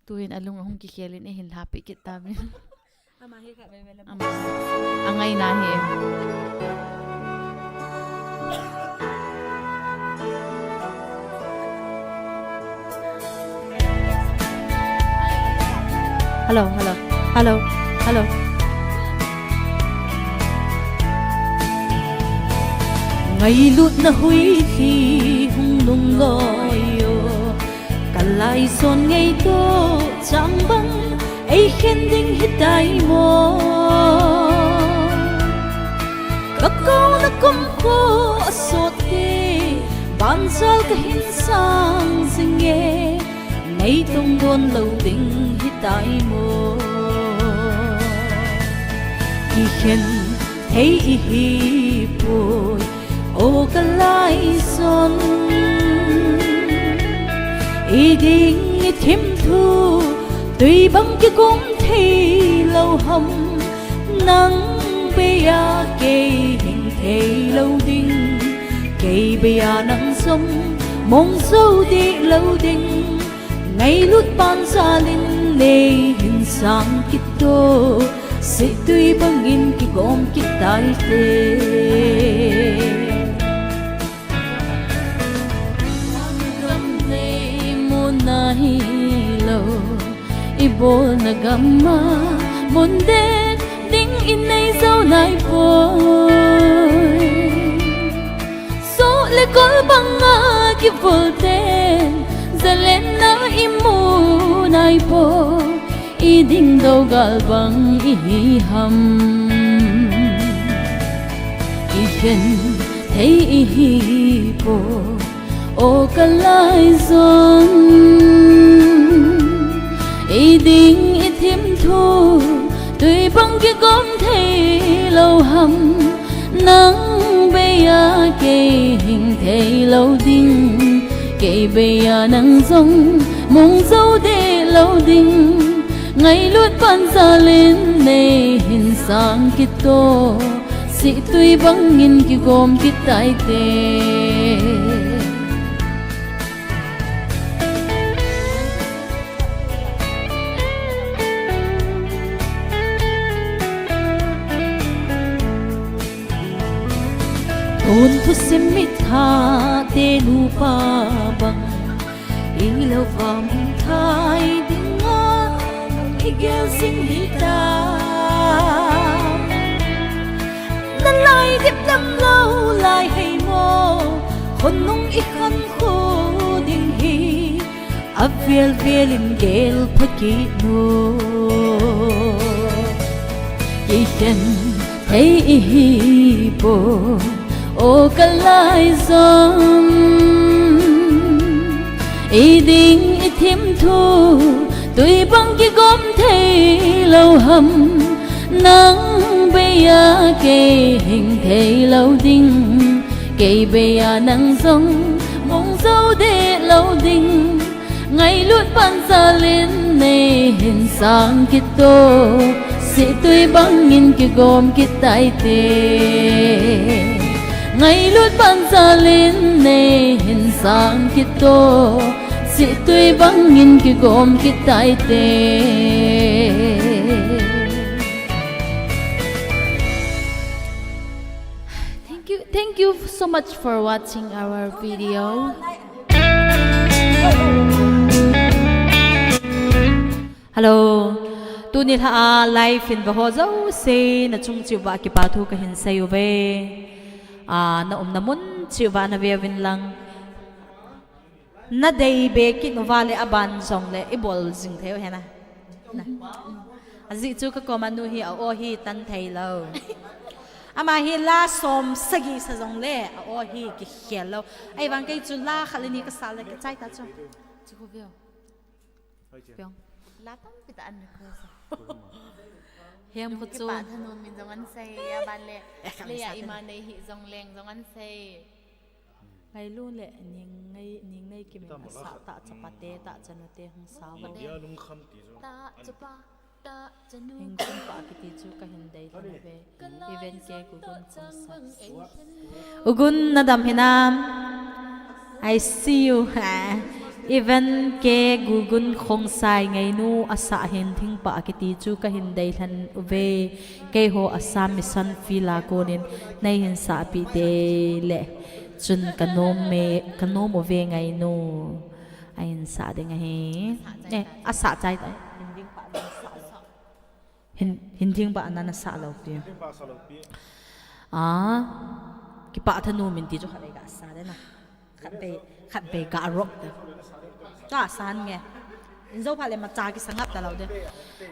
Tuhin alung ahung kikhel in eihin lhapi kit tauvin. Ama hi kha veve le. Ama. Angai na hi. Hello, hello, hello, hello. Ngailutna huithi hung nung loi o. Kalai son ngaito chang bang ei khen ding hitai mo. Ka kauna kum ko asot te, banjal kahin sang jing e, nei tong don lou ding hitai mo. Kikhen thei ihi poi. O kalai son, iding ithim thu, tuibang kigom thei lou ham, nang bei a kei hing thei lou ding, kei bei a nang jong mong jou deh lou ding. Ngailut banjal in nei hin sang kit o, sihtui bangin kigom kit tai te. Gam nei mun a hilou, i bolna gam a mun det ding i nei jou nai poi. Soh le kol banga kivul ten, zalenna i mu nai poi, i ding dou gal bang ihi ham. Kikhen thei ihi poi, o kalai son. Iding ithim thu, tuibang kigom thei lou ham. Nang bei a kei hing thei lou ding, kei bei a nang jong mong jou deh lou ding. Ngailut banjal in nei hin sang kit o, sihtui bangin kigom kit tai te. Tun thusim mitha te nupa bang, ilou vang thai dinga, igel jing hita. Nalai dip dam lou lai hei mo, khonung i khankho ding hi, avel vel in gel pha kit o. Kikhen thei ihi poi, o kalai son. Iding ithim thu, tuibang kigom thei lou ham. Nang bei a kei hing thei lou ding, kei bei a nang jong mong jou deh lou ding. Ngailut banjal in nei hin sang kit o, sihtui bangin kigom kit tai te. Ngailut banjal in nei hin sang kit o, Situi bangin kigom kitaite. Thank you, thank you so much for watching our video. Hello. Tuni lha a live in veho jouse nachung cheh uva kipa thu kahin sei uve. Ah, na umna mun cheh uva nave uvin lang. Nadei be kit uva le aban jongle ibol jing thei u hena. Na. Ajeh chu kakoma nu hi a-o hi tan thei lou. Ama hi la som sagi sa jongle a-o hi kikhel lou. Ahivang kei chu la khat le ni kasa le kichai ta chu. Chu khu veo. Piong. La tampi tah an request a. Hem khu chu. Kipa thanom in jong an sei, aban le. Eh, khat le ya sa ima nei hi jong leng jong an sei. Ngailu le Ningnei, Ningnei Kim in asah tah chapa te, tah chanu te hung sao. India lungkham ti chu. Tah chapa, tah chanu. Hingthingpa kiti chu kahin dei lhon uve. Even K Gugun Khongsai. Gugun nadam hinam. I see you. Even K Gugun Khongsai, Ngainu asah Hingthingpa kiti chu kahin dei lhon uve. Keiho Assam Mission Field a konin neihin sahpeh te le. Chun kanom me, kanom uve Ngainu. Ahin sah ding ahi. Eh, asah chai tai. Hin, Hingthingpa nan asah lou pi. Ah, kipa thanom in ti chu khatvei kasa de na. Khatvei, khatvei ka rock de. Kasa nge. Injo pha le macha kisa ngap ta lou de.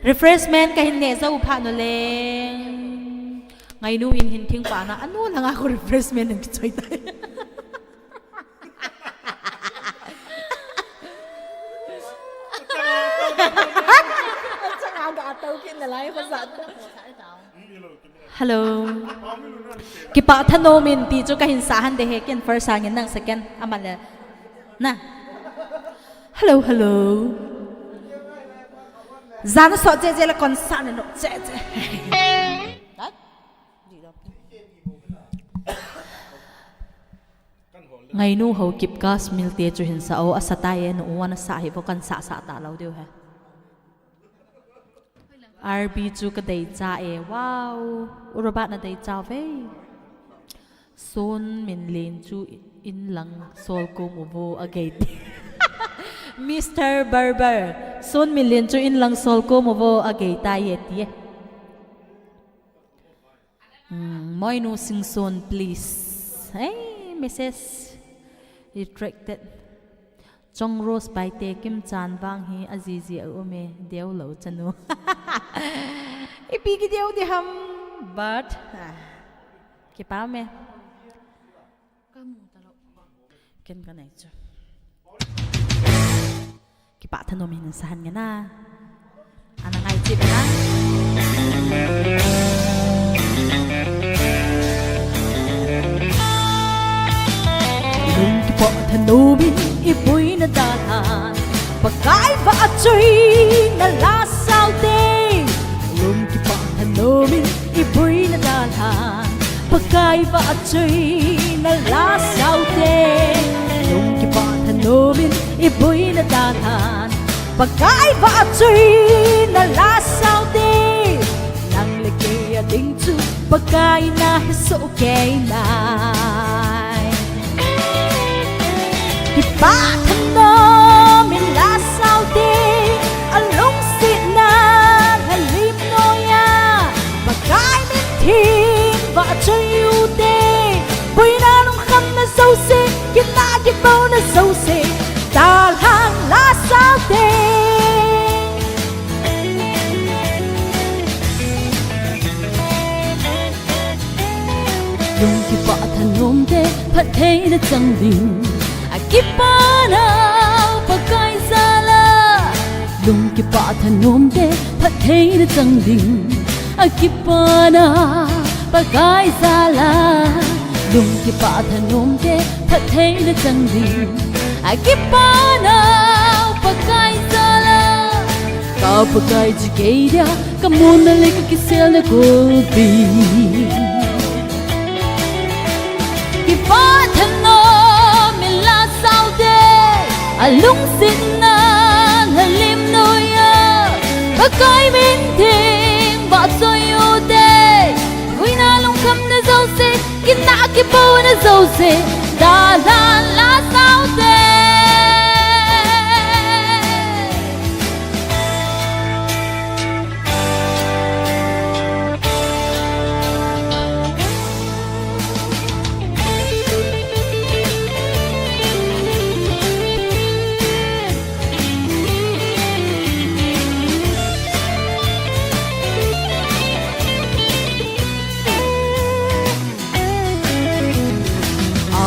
Refreshment kahin neh jou phat u le. Ngainu in Hingthingpa na anu langa khu refreshment in kichoi tai. Hello. Kipa thanom in ti chu kahin sah hon de he, ken first sangin nang second. Ama le. Na. Hello, hello. Jan asot jeh jeh le concert ne no jeh jeh. Ngainu Haokip Kashmir te chu hin sa o, asa tai e, nu u ana sa hi vo, kan sa sa ta lou diu he. R B chu ka dei cha e, wow, u Robert na dei cha ve. Son Minlen chu in lang sol kom u vo a gei ti. Mister Barber, Son Minlen chu in lang sol kom u vo a gei tai e ti e. Mm, Moinu Singson, please. Hey, message retracted. Chong Rose Baite, Kimchan vang hi ajiji a um e, deu lou chanu. Ipi kideu ding ham, but, ah, kipa me. Ka mu ta lou. Ken ka nei chu. Kipa thanom in sa hon nge na. Ana ngai chi na. Lung kipa thanom in i boina dalhan, Pakai vahchoina la sao te. Lung kipa thanom in i boina dalhan, Pakai vahchoina la sao te. Lung kipa thanom in i boina dalhan, Pakai vahchoina la sao te. Nang le kei a ding chu Pakai na hesoh kei nai. Kipa thanom in la sao te, a lungsetna lhalim noiya Pakai min theng vahchoi u te. Boina lungkhamna jouse, kitna kitona jouse, dalhan la sao te. Lung kipa thanom te, phattheina chang ding, a kipa nau Pakai jal a. Lung kipa thanom te, phattheina chang ding, a kipa nau Pakai jal a. Lung kipa thanom te, phattheina chang ding, a kipa nau Pakai jal a. Ka Pakai chu kei dia, ka muna le ka kiselna kulpi. Kipa thanom in la sao te, Alungsetna lalim noiya, Pakai min theng vahchoi ute. Boina lungkhamna jouse, kina kipouna jouse, dalhan la sao te.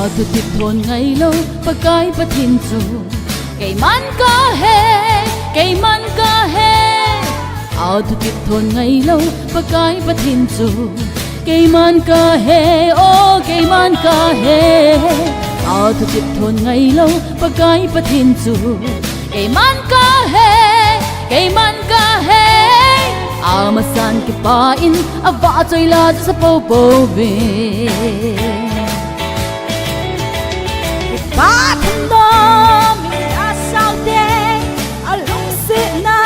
Athutep thon ngailou, Pakai Pathen chu keiman kahe, keiman kahe. Athutep thon ngailou, Pakai Pathen chu keiman kahe, oh keiman kahe. Athutep thon ngailou, Pakai Pathen chu keiman kahe, keiman kahe. Amasan kipah in avahchoi la chu sa poupou ve. Kipah thanom in la sao te, alungsetna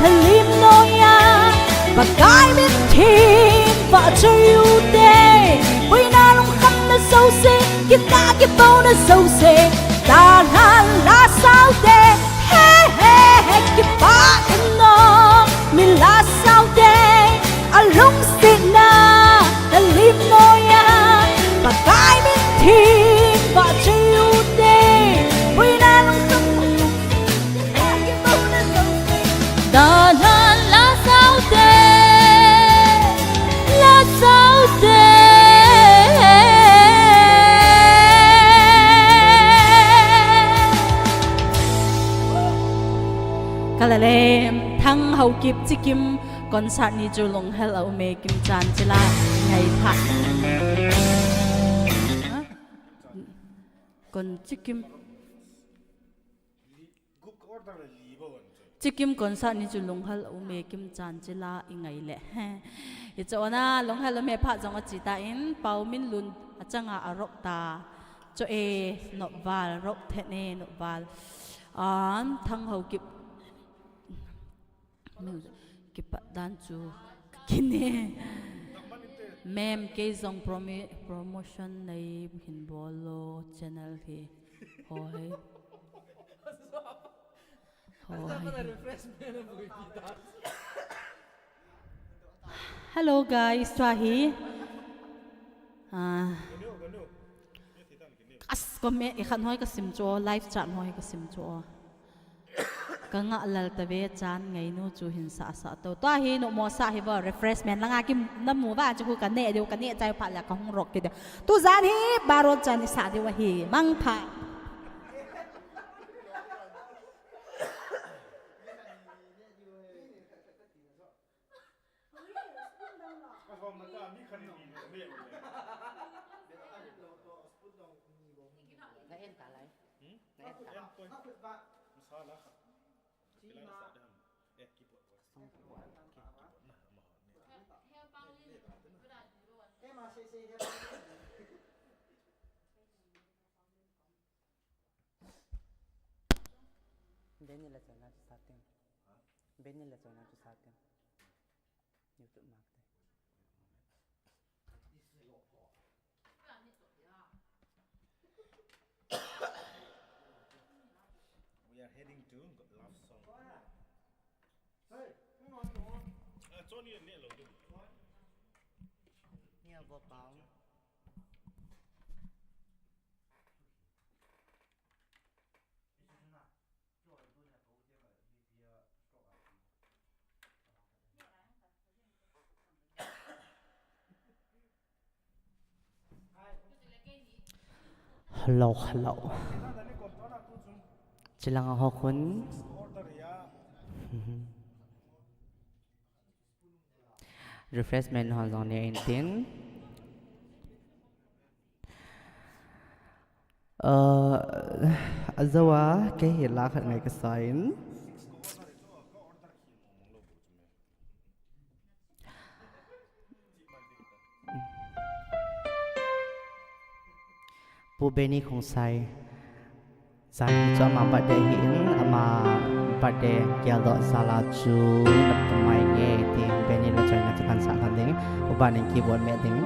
lalim noiya, Pakai min theng vahchoi ute. Boina lungkhamna jouse, kina kipouna jouse, dalhan la sao te. He, he, he, kipah thanom in la sao te, alungsetna lalim noiya, Pakai min theng vahchoi ute. Boina lungkhamna jouse, kina kipouna jouse, dalhan la sao te, la sao te. Kalalem, Thang Haokip Chikim concert ni chu lunghel a um e, kimchan chila ngai tha. Kon Chikim. Chikim concert ni chu lunghel a um e, kimchan chila i ngai le. Hiche ona lunghel a um e phat jong achi tan, Pau Min Lun achanga a rock ta. Cho e, nopval, rock then e, nopval. An, Thang Haokip. Kipat dan chu kine. Mem, kei jong promi-, promotion nei hin bol lo channel hi. Hoi. Hoi. Hello guys, tua hi. Ah. As, comment, i khan hoi ka sim chu, live chat hoi ka sim chu. Ka ngah lal ta ve chan ngai nu chu hin sa sa to. Tua hi nu mo sa hi bo refreshment langa kim na mu va chu ka ne deu ka ne chai pha la ka hung rok ki deu. Tu jan hi baro chan i sa deu hi mang pha. Na en ta lai. Hmm? Na en ta. Masala khat. Kailan sa dam. Eh, keyboard. Keyboard na, ma, ma. Benny la chana chu sa ting. Benny la chana chu sa ting. YouTube mark te. We are heading to love song. Hey, hang on, hang on. Ah, Johnny and Nelo. Ni a bo pao. Hello, hello. Chilang a ho khun. Refreshment ho jong ne in tin. Uh, ajawa, kei hi la khat ngai ka sa in. Pu Benny Khongsai. Jan hi chu ama birthday ahin, ama birthday geldoh jal a chu na pamai nge ti Benny Lalchoi na chu kan sah khan ding, uban in keyboard meh ding.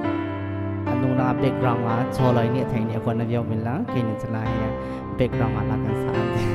Anung langa background a Choloi Nehthei ni a kon na view min lang, keini chu la hi background a la kan sah khan ding.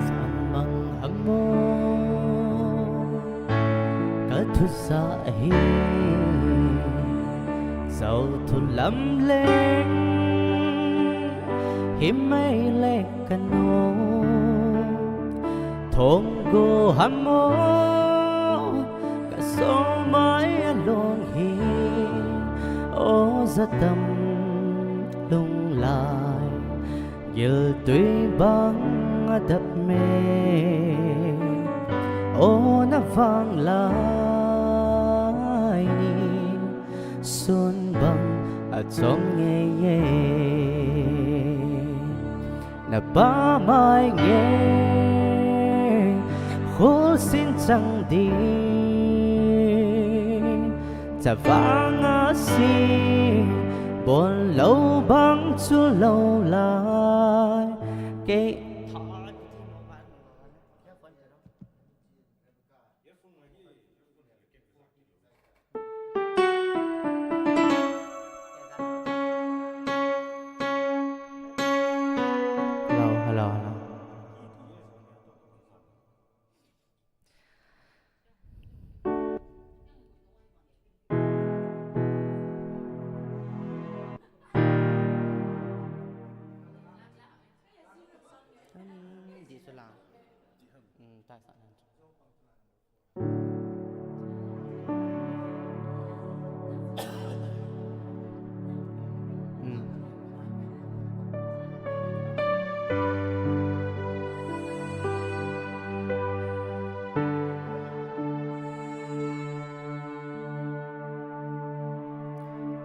Sanmang hamo ka thusah hi, Zouthu lamleng hi mai le ka nu, Thonggo hamo ka somai a long hi, o Zatam Lunglai, giltui bang a dap me, o na vanglai ni, sun bang a chom ngei ngei. Na pamai nge, khulsin chang ding, chavang a si, bon lou bang chu lou lai. Kei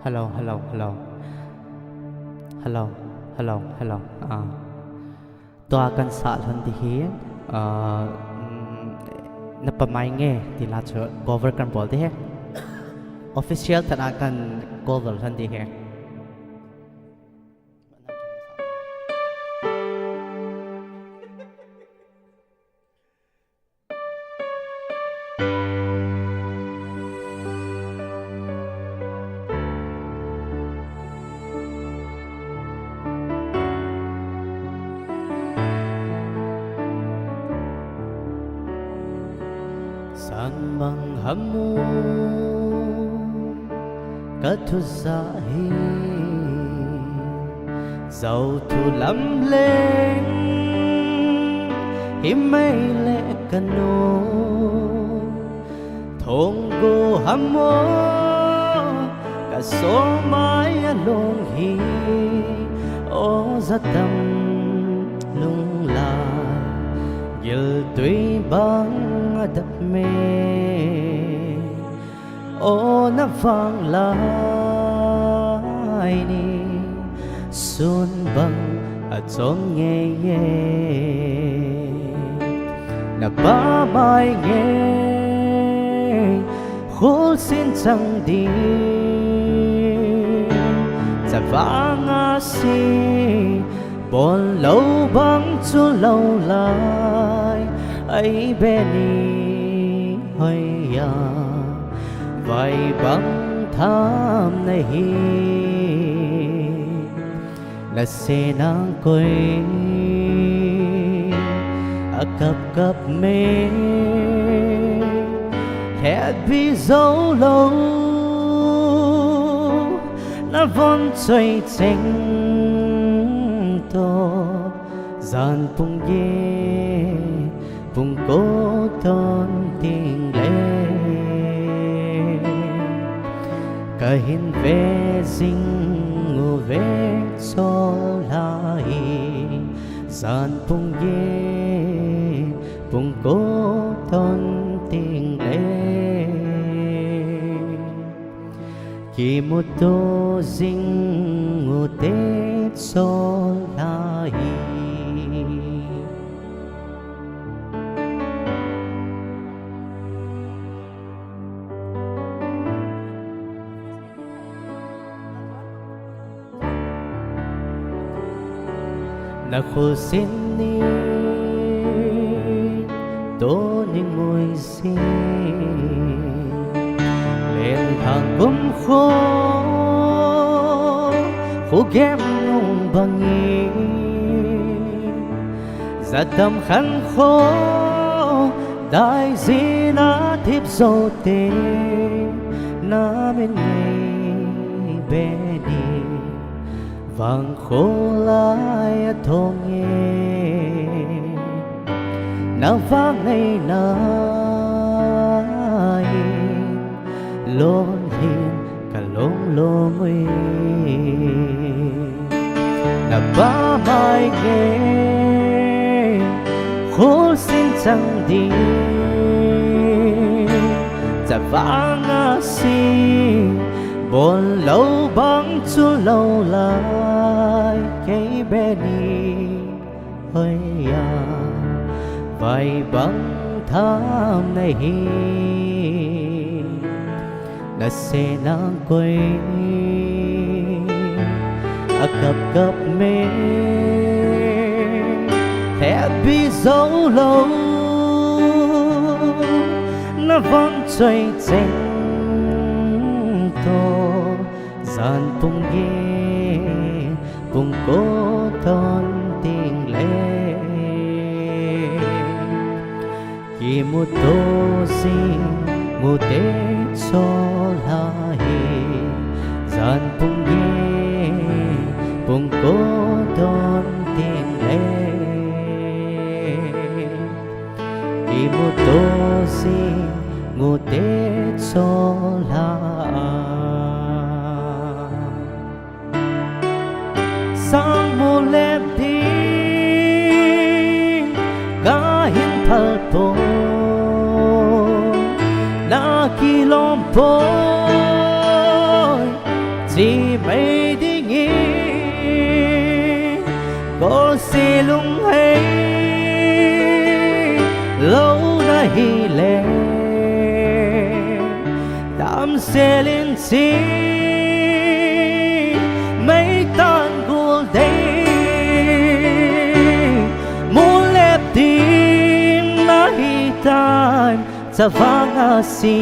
Hello, hello, hello. Hello, hello, hello. Hello, hello, hello. Ah. Tua kan sah lhon ding hi, ah, na pamai nge ti la chu cover kan bol ding hi. Official tah a kan cover lhon ding hi. Sanmang hamo ka thusah hi, Zouthu lamleng hi mai le ka nu, Thonggo hamo ka somai a long hi, o Zatam Lunglai, giltui bang a dap me, o na vanglai ni, sun bang a chom ngei ngei. Na pamai nge, khulsin chang ding, Tavanga si, bonlou bang chu lou lai, ei beni hoiya, vai bang tham nahi. Nasen nang koi akap kap me, hetpi jou lou, navon choi cheng toh, jan pung get pung ko ton ting le, kahin ve jing uve chol lai, jan pung get pung ko ton ting le, kimuto jing ute chol lai. Nakholjin ni toh ning mui si, lenphang gum kho khu gem nung bangin, jat dam khan kho daijin a thip jou te, na min ngei beni, vang kho lai a thong e, na vang nei na in, lon hin ka long long ui. Na pa mai nge, kholjin chang ding, chavang a si, bonlou bang chu lou lai, kei beni hoiya, vai bang tham nahi. Nasen nang koi akap kap me, hetpi jou lou, navon choi cheng toh, jan pung get pung ko ton ting le, kimuto jing ute chol lai, jan pung get pung ko ton ting le, kimuto jing ute chol lai. Sang mu lep ding kahin phal poi, na kilom poi, chi mai ding in, koi se lunghei lou nahi le, damsel in chi mai tan gul ding, mu lep ding nahi tan, chavang a si,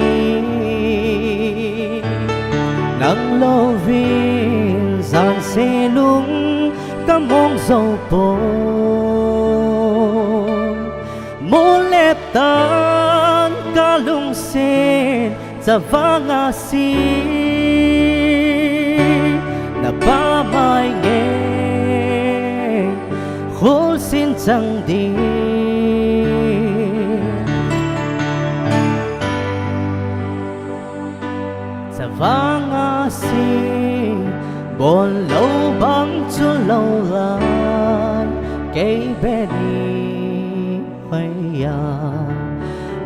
nang louvin jan se lung ka mong jou poi. Mu lep tan ka lungset chavang a si, na pa mai nge kholjin chang ding. Chavang a si, bonlou bang chu lou lai, kei beni hoiya,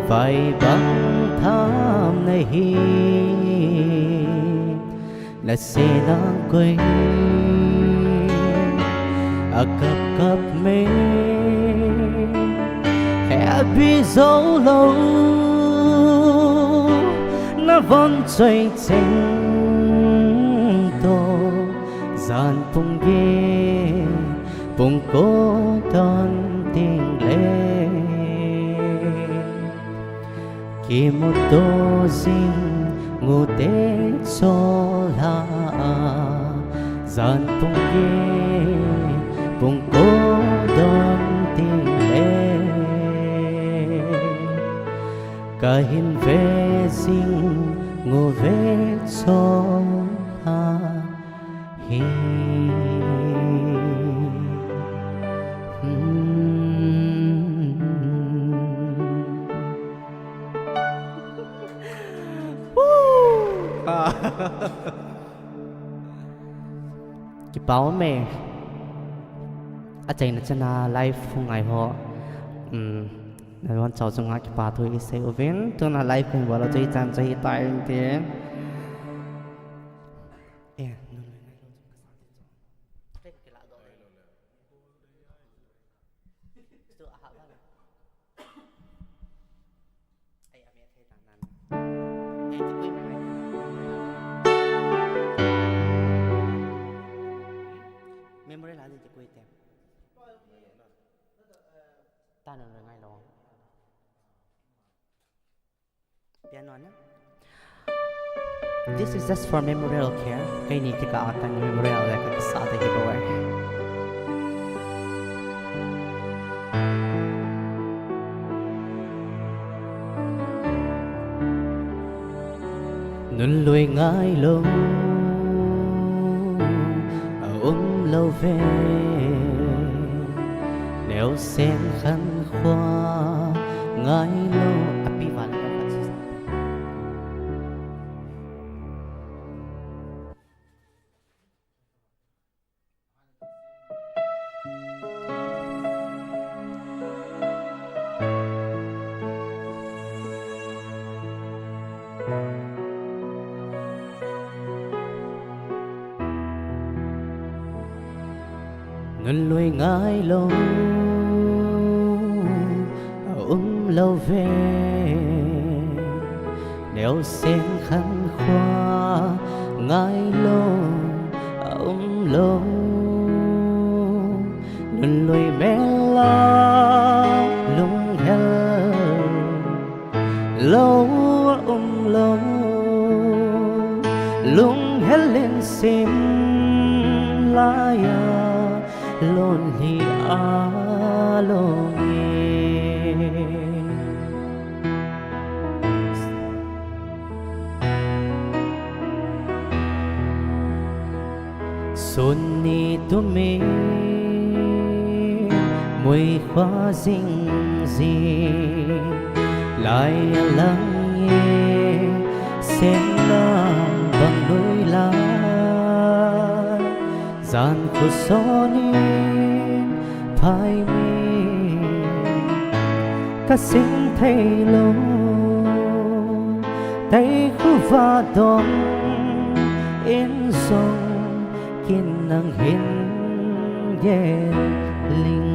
vai bang tham nahi. Na se nang koi a kap kap me, hetpi jou lou, na von choi cheng toh, Jan pung get, pung ko don ding le, kimuto jing u te chol a. Jan pung get, pung ko don ding le, kahin ve jing u ve chol a hi. Hmm. Kipa ume. Achaina chana live hung ngai ho. Hmm. Nalungchang chunga kipa thu isei uvin. Tuna live hung bol u chu ichan chu hitai inte. Eh, nun lui ngai lou chu ka sa te chu. Play ko kila doh le. Stu a ha ba le. Ai, a me thei tan nan. Ai, ti kui mai. Memory la di ti kui te. Ta nun lui ngai lou. Piano na. This is just for memorial care. Keini kikah a kan memorial le kakisah te hi bou e. Nun lui ngai lou, a um lou ve. Neo sen khan khua ngai lou. A pi val neo khan sa. Nun lui ngai lou, a um lou ve. Neo sen khan khua ngai lou, a um lou. Nun lui mel a lunghel lou a um lou. Lunghel in sim lai a lonely along e. Sun ni tumin muikha jing jing lai a lang e, sen lang bang lui lai. Jan khuson in phai mi ka sing thei lou, tei khuva dong in jong kin nang hin gel ling.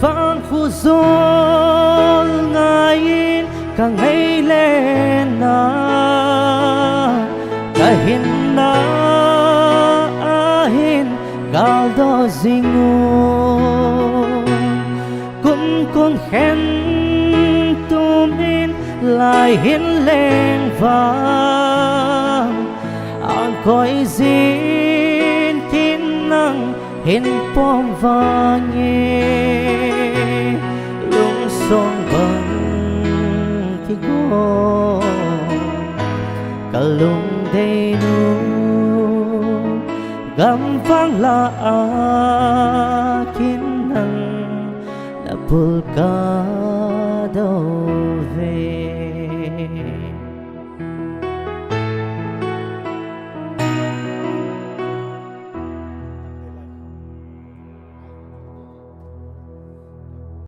Van khu jol ngai in ka ngei le na, ka hinna a hin gal do jing u. Kum kum khen tumin lai hin leng vang, ang koi jin kin nang hin pom vang e, lungsong bang kigo ka lungdei nu, gam vang la a kin nang na pul ka do.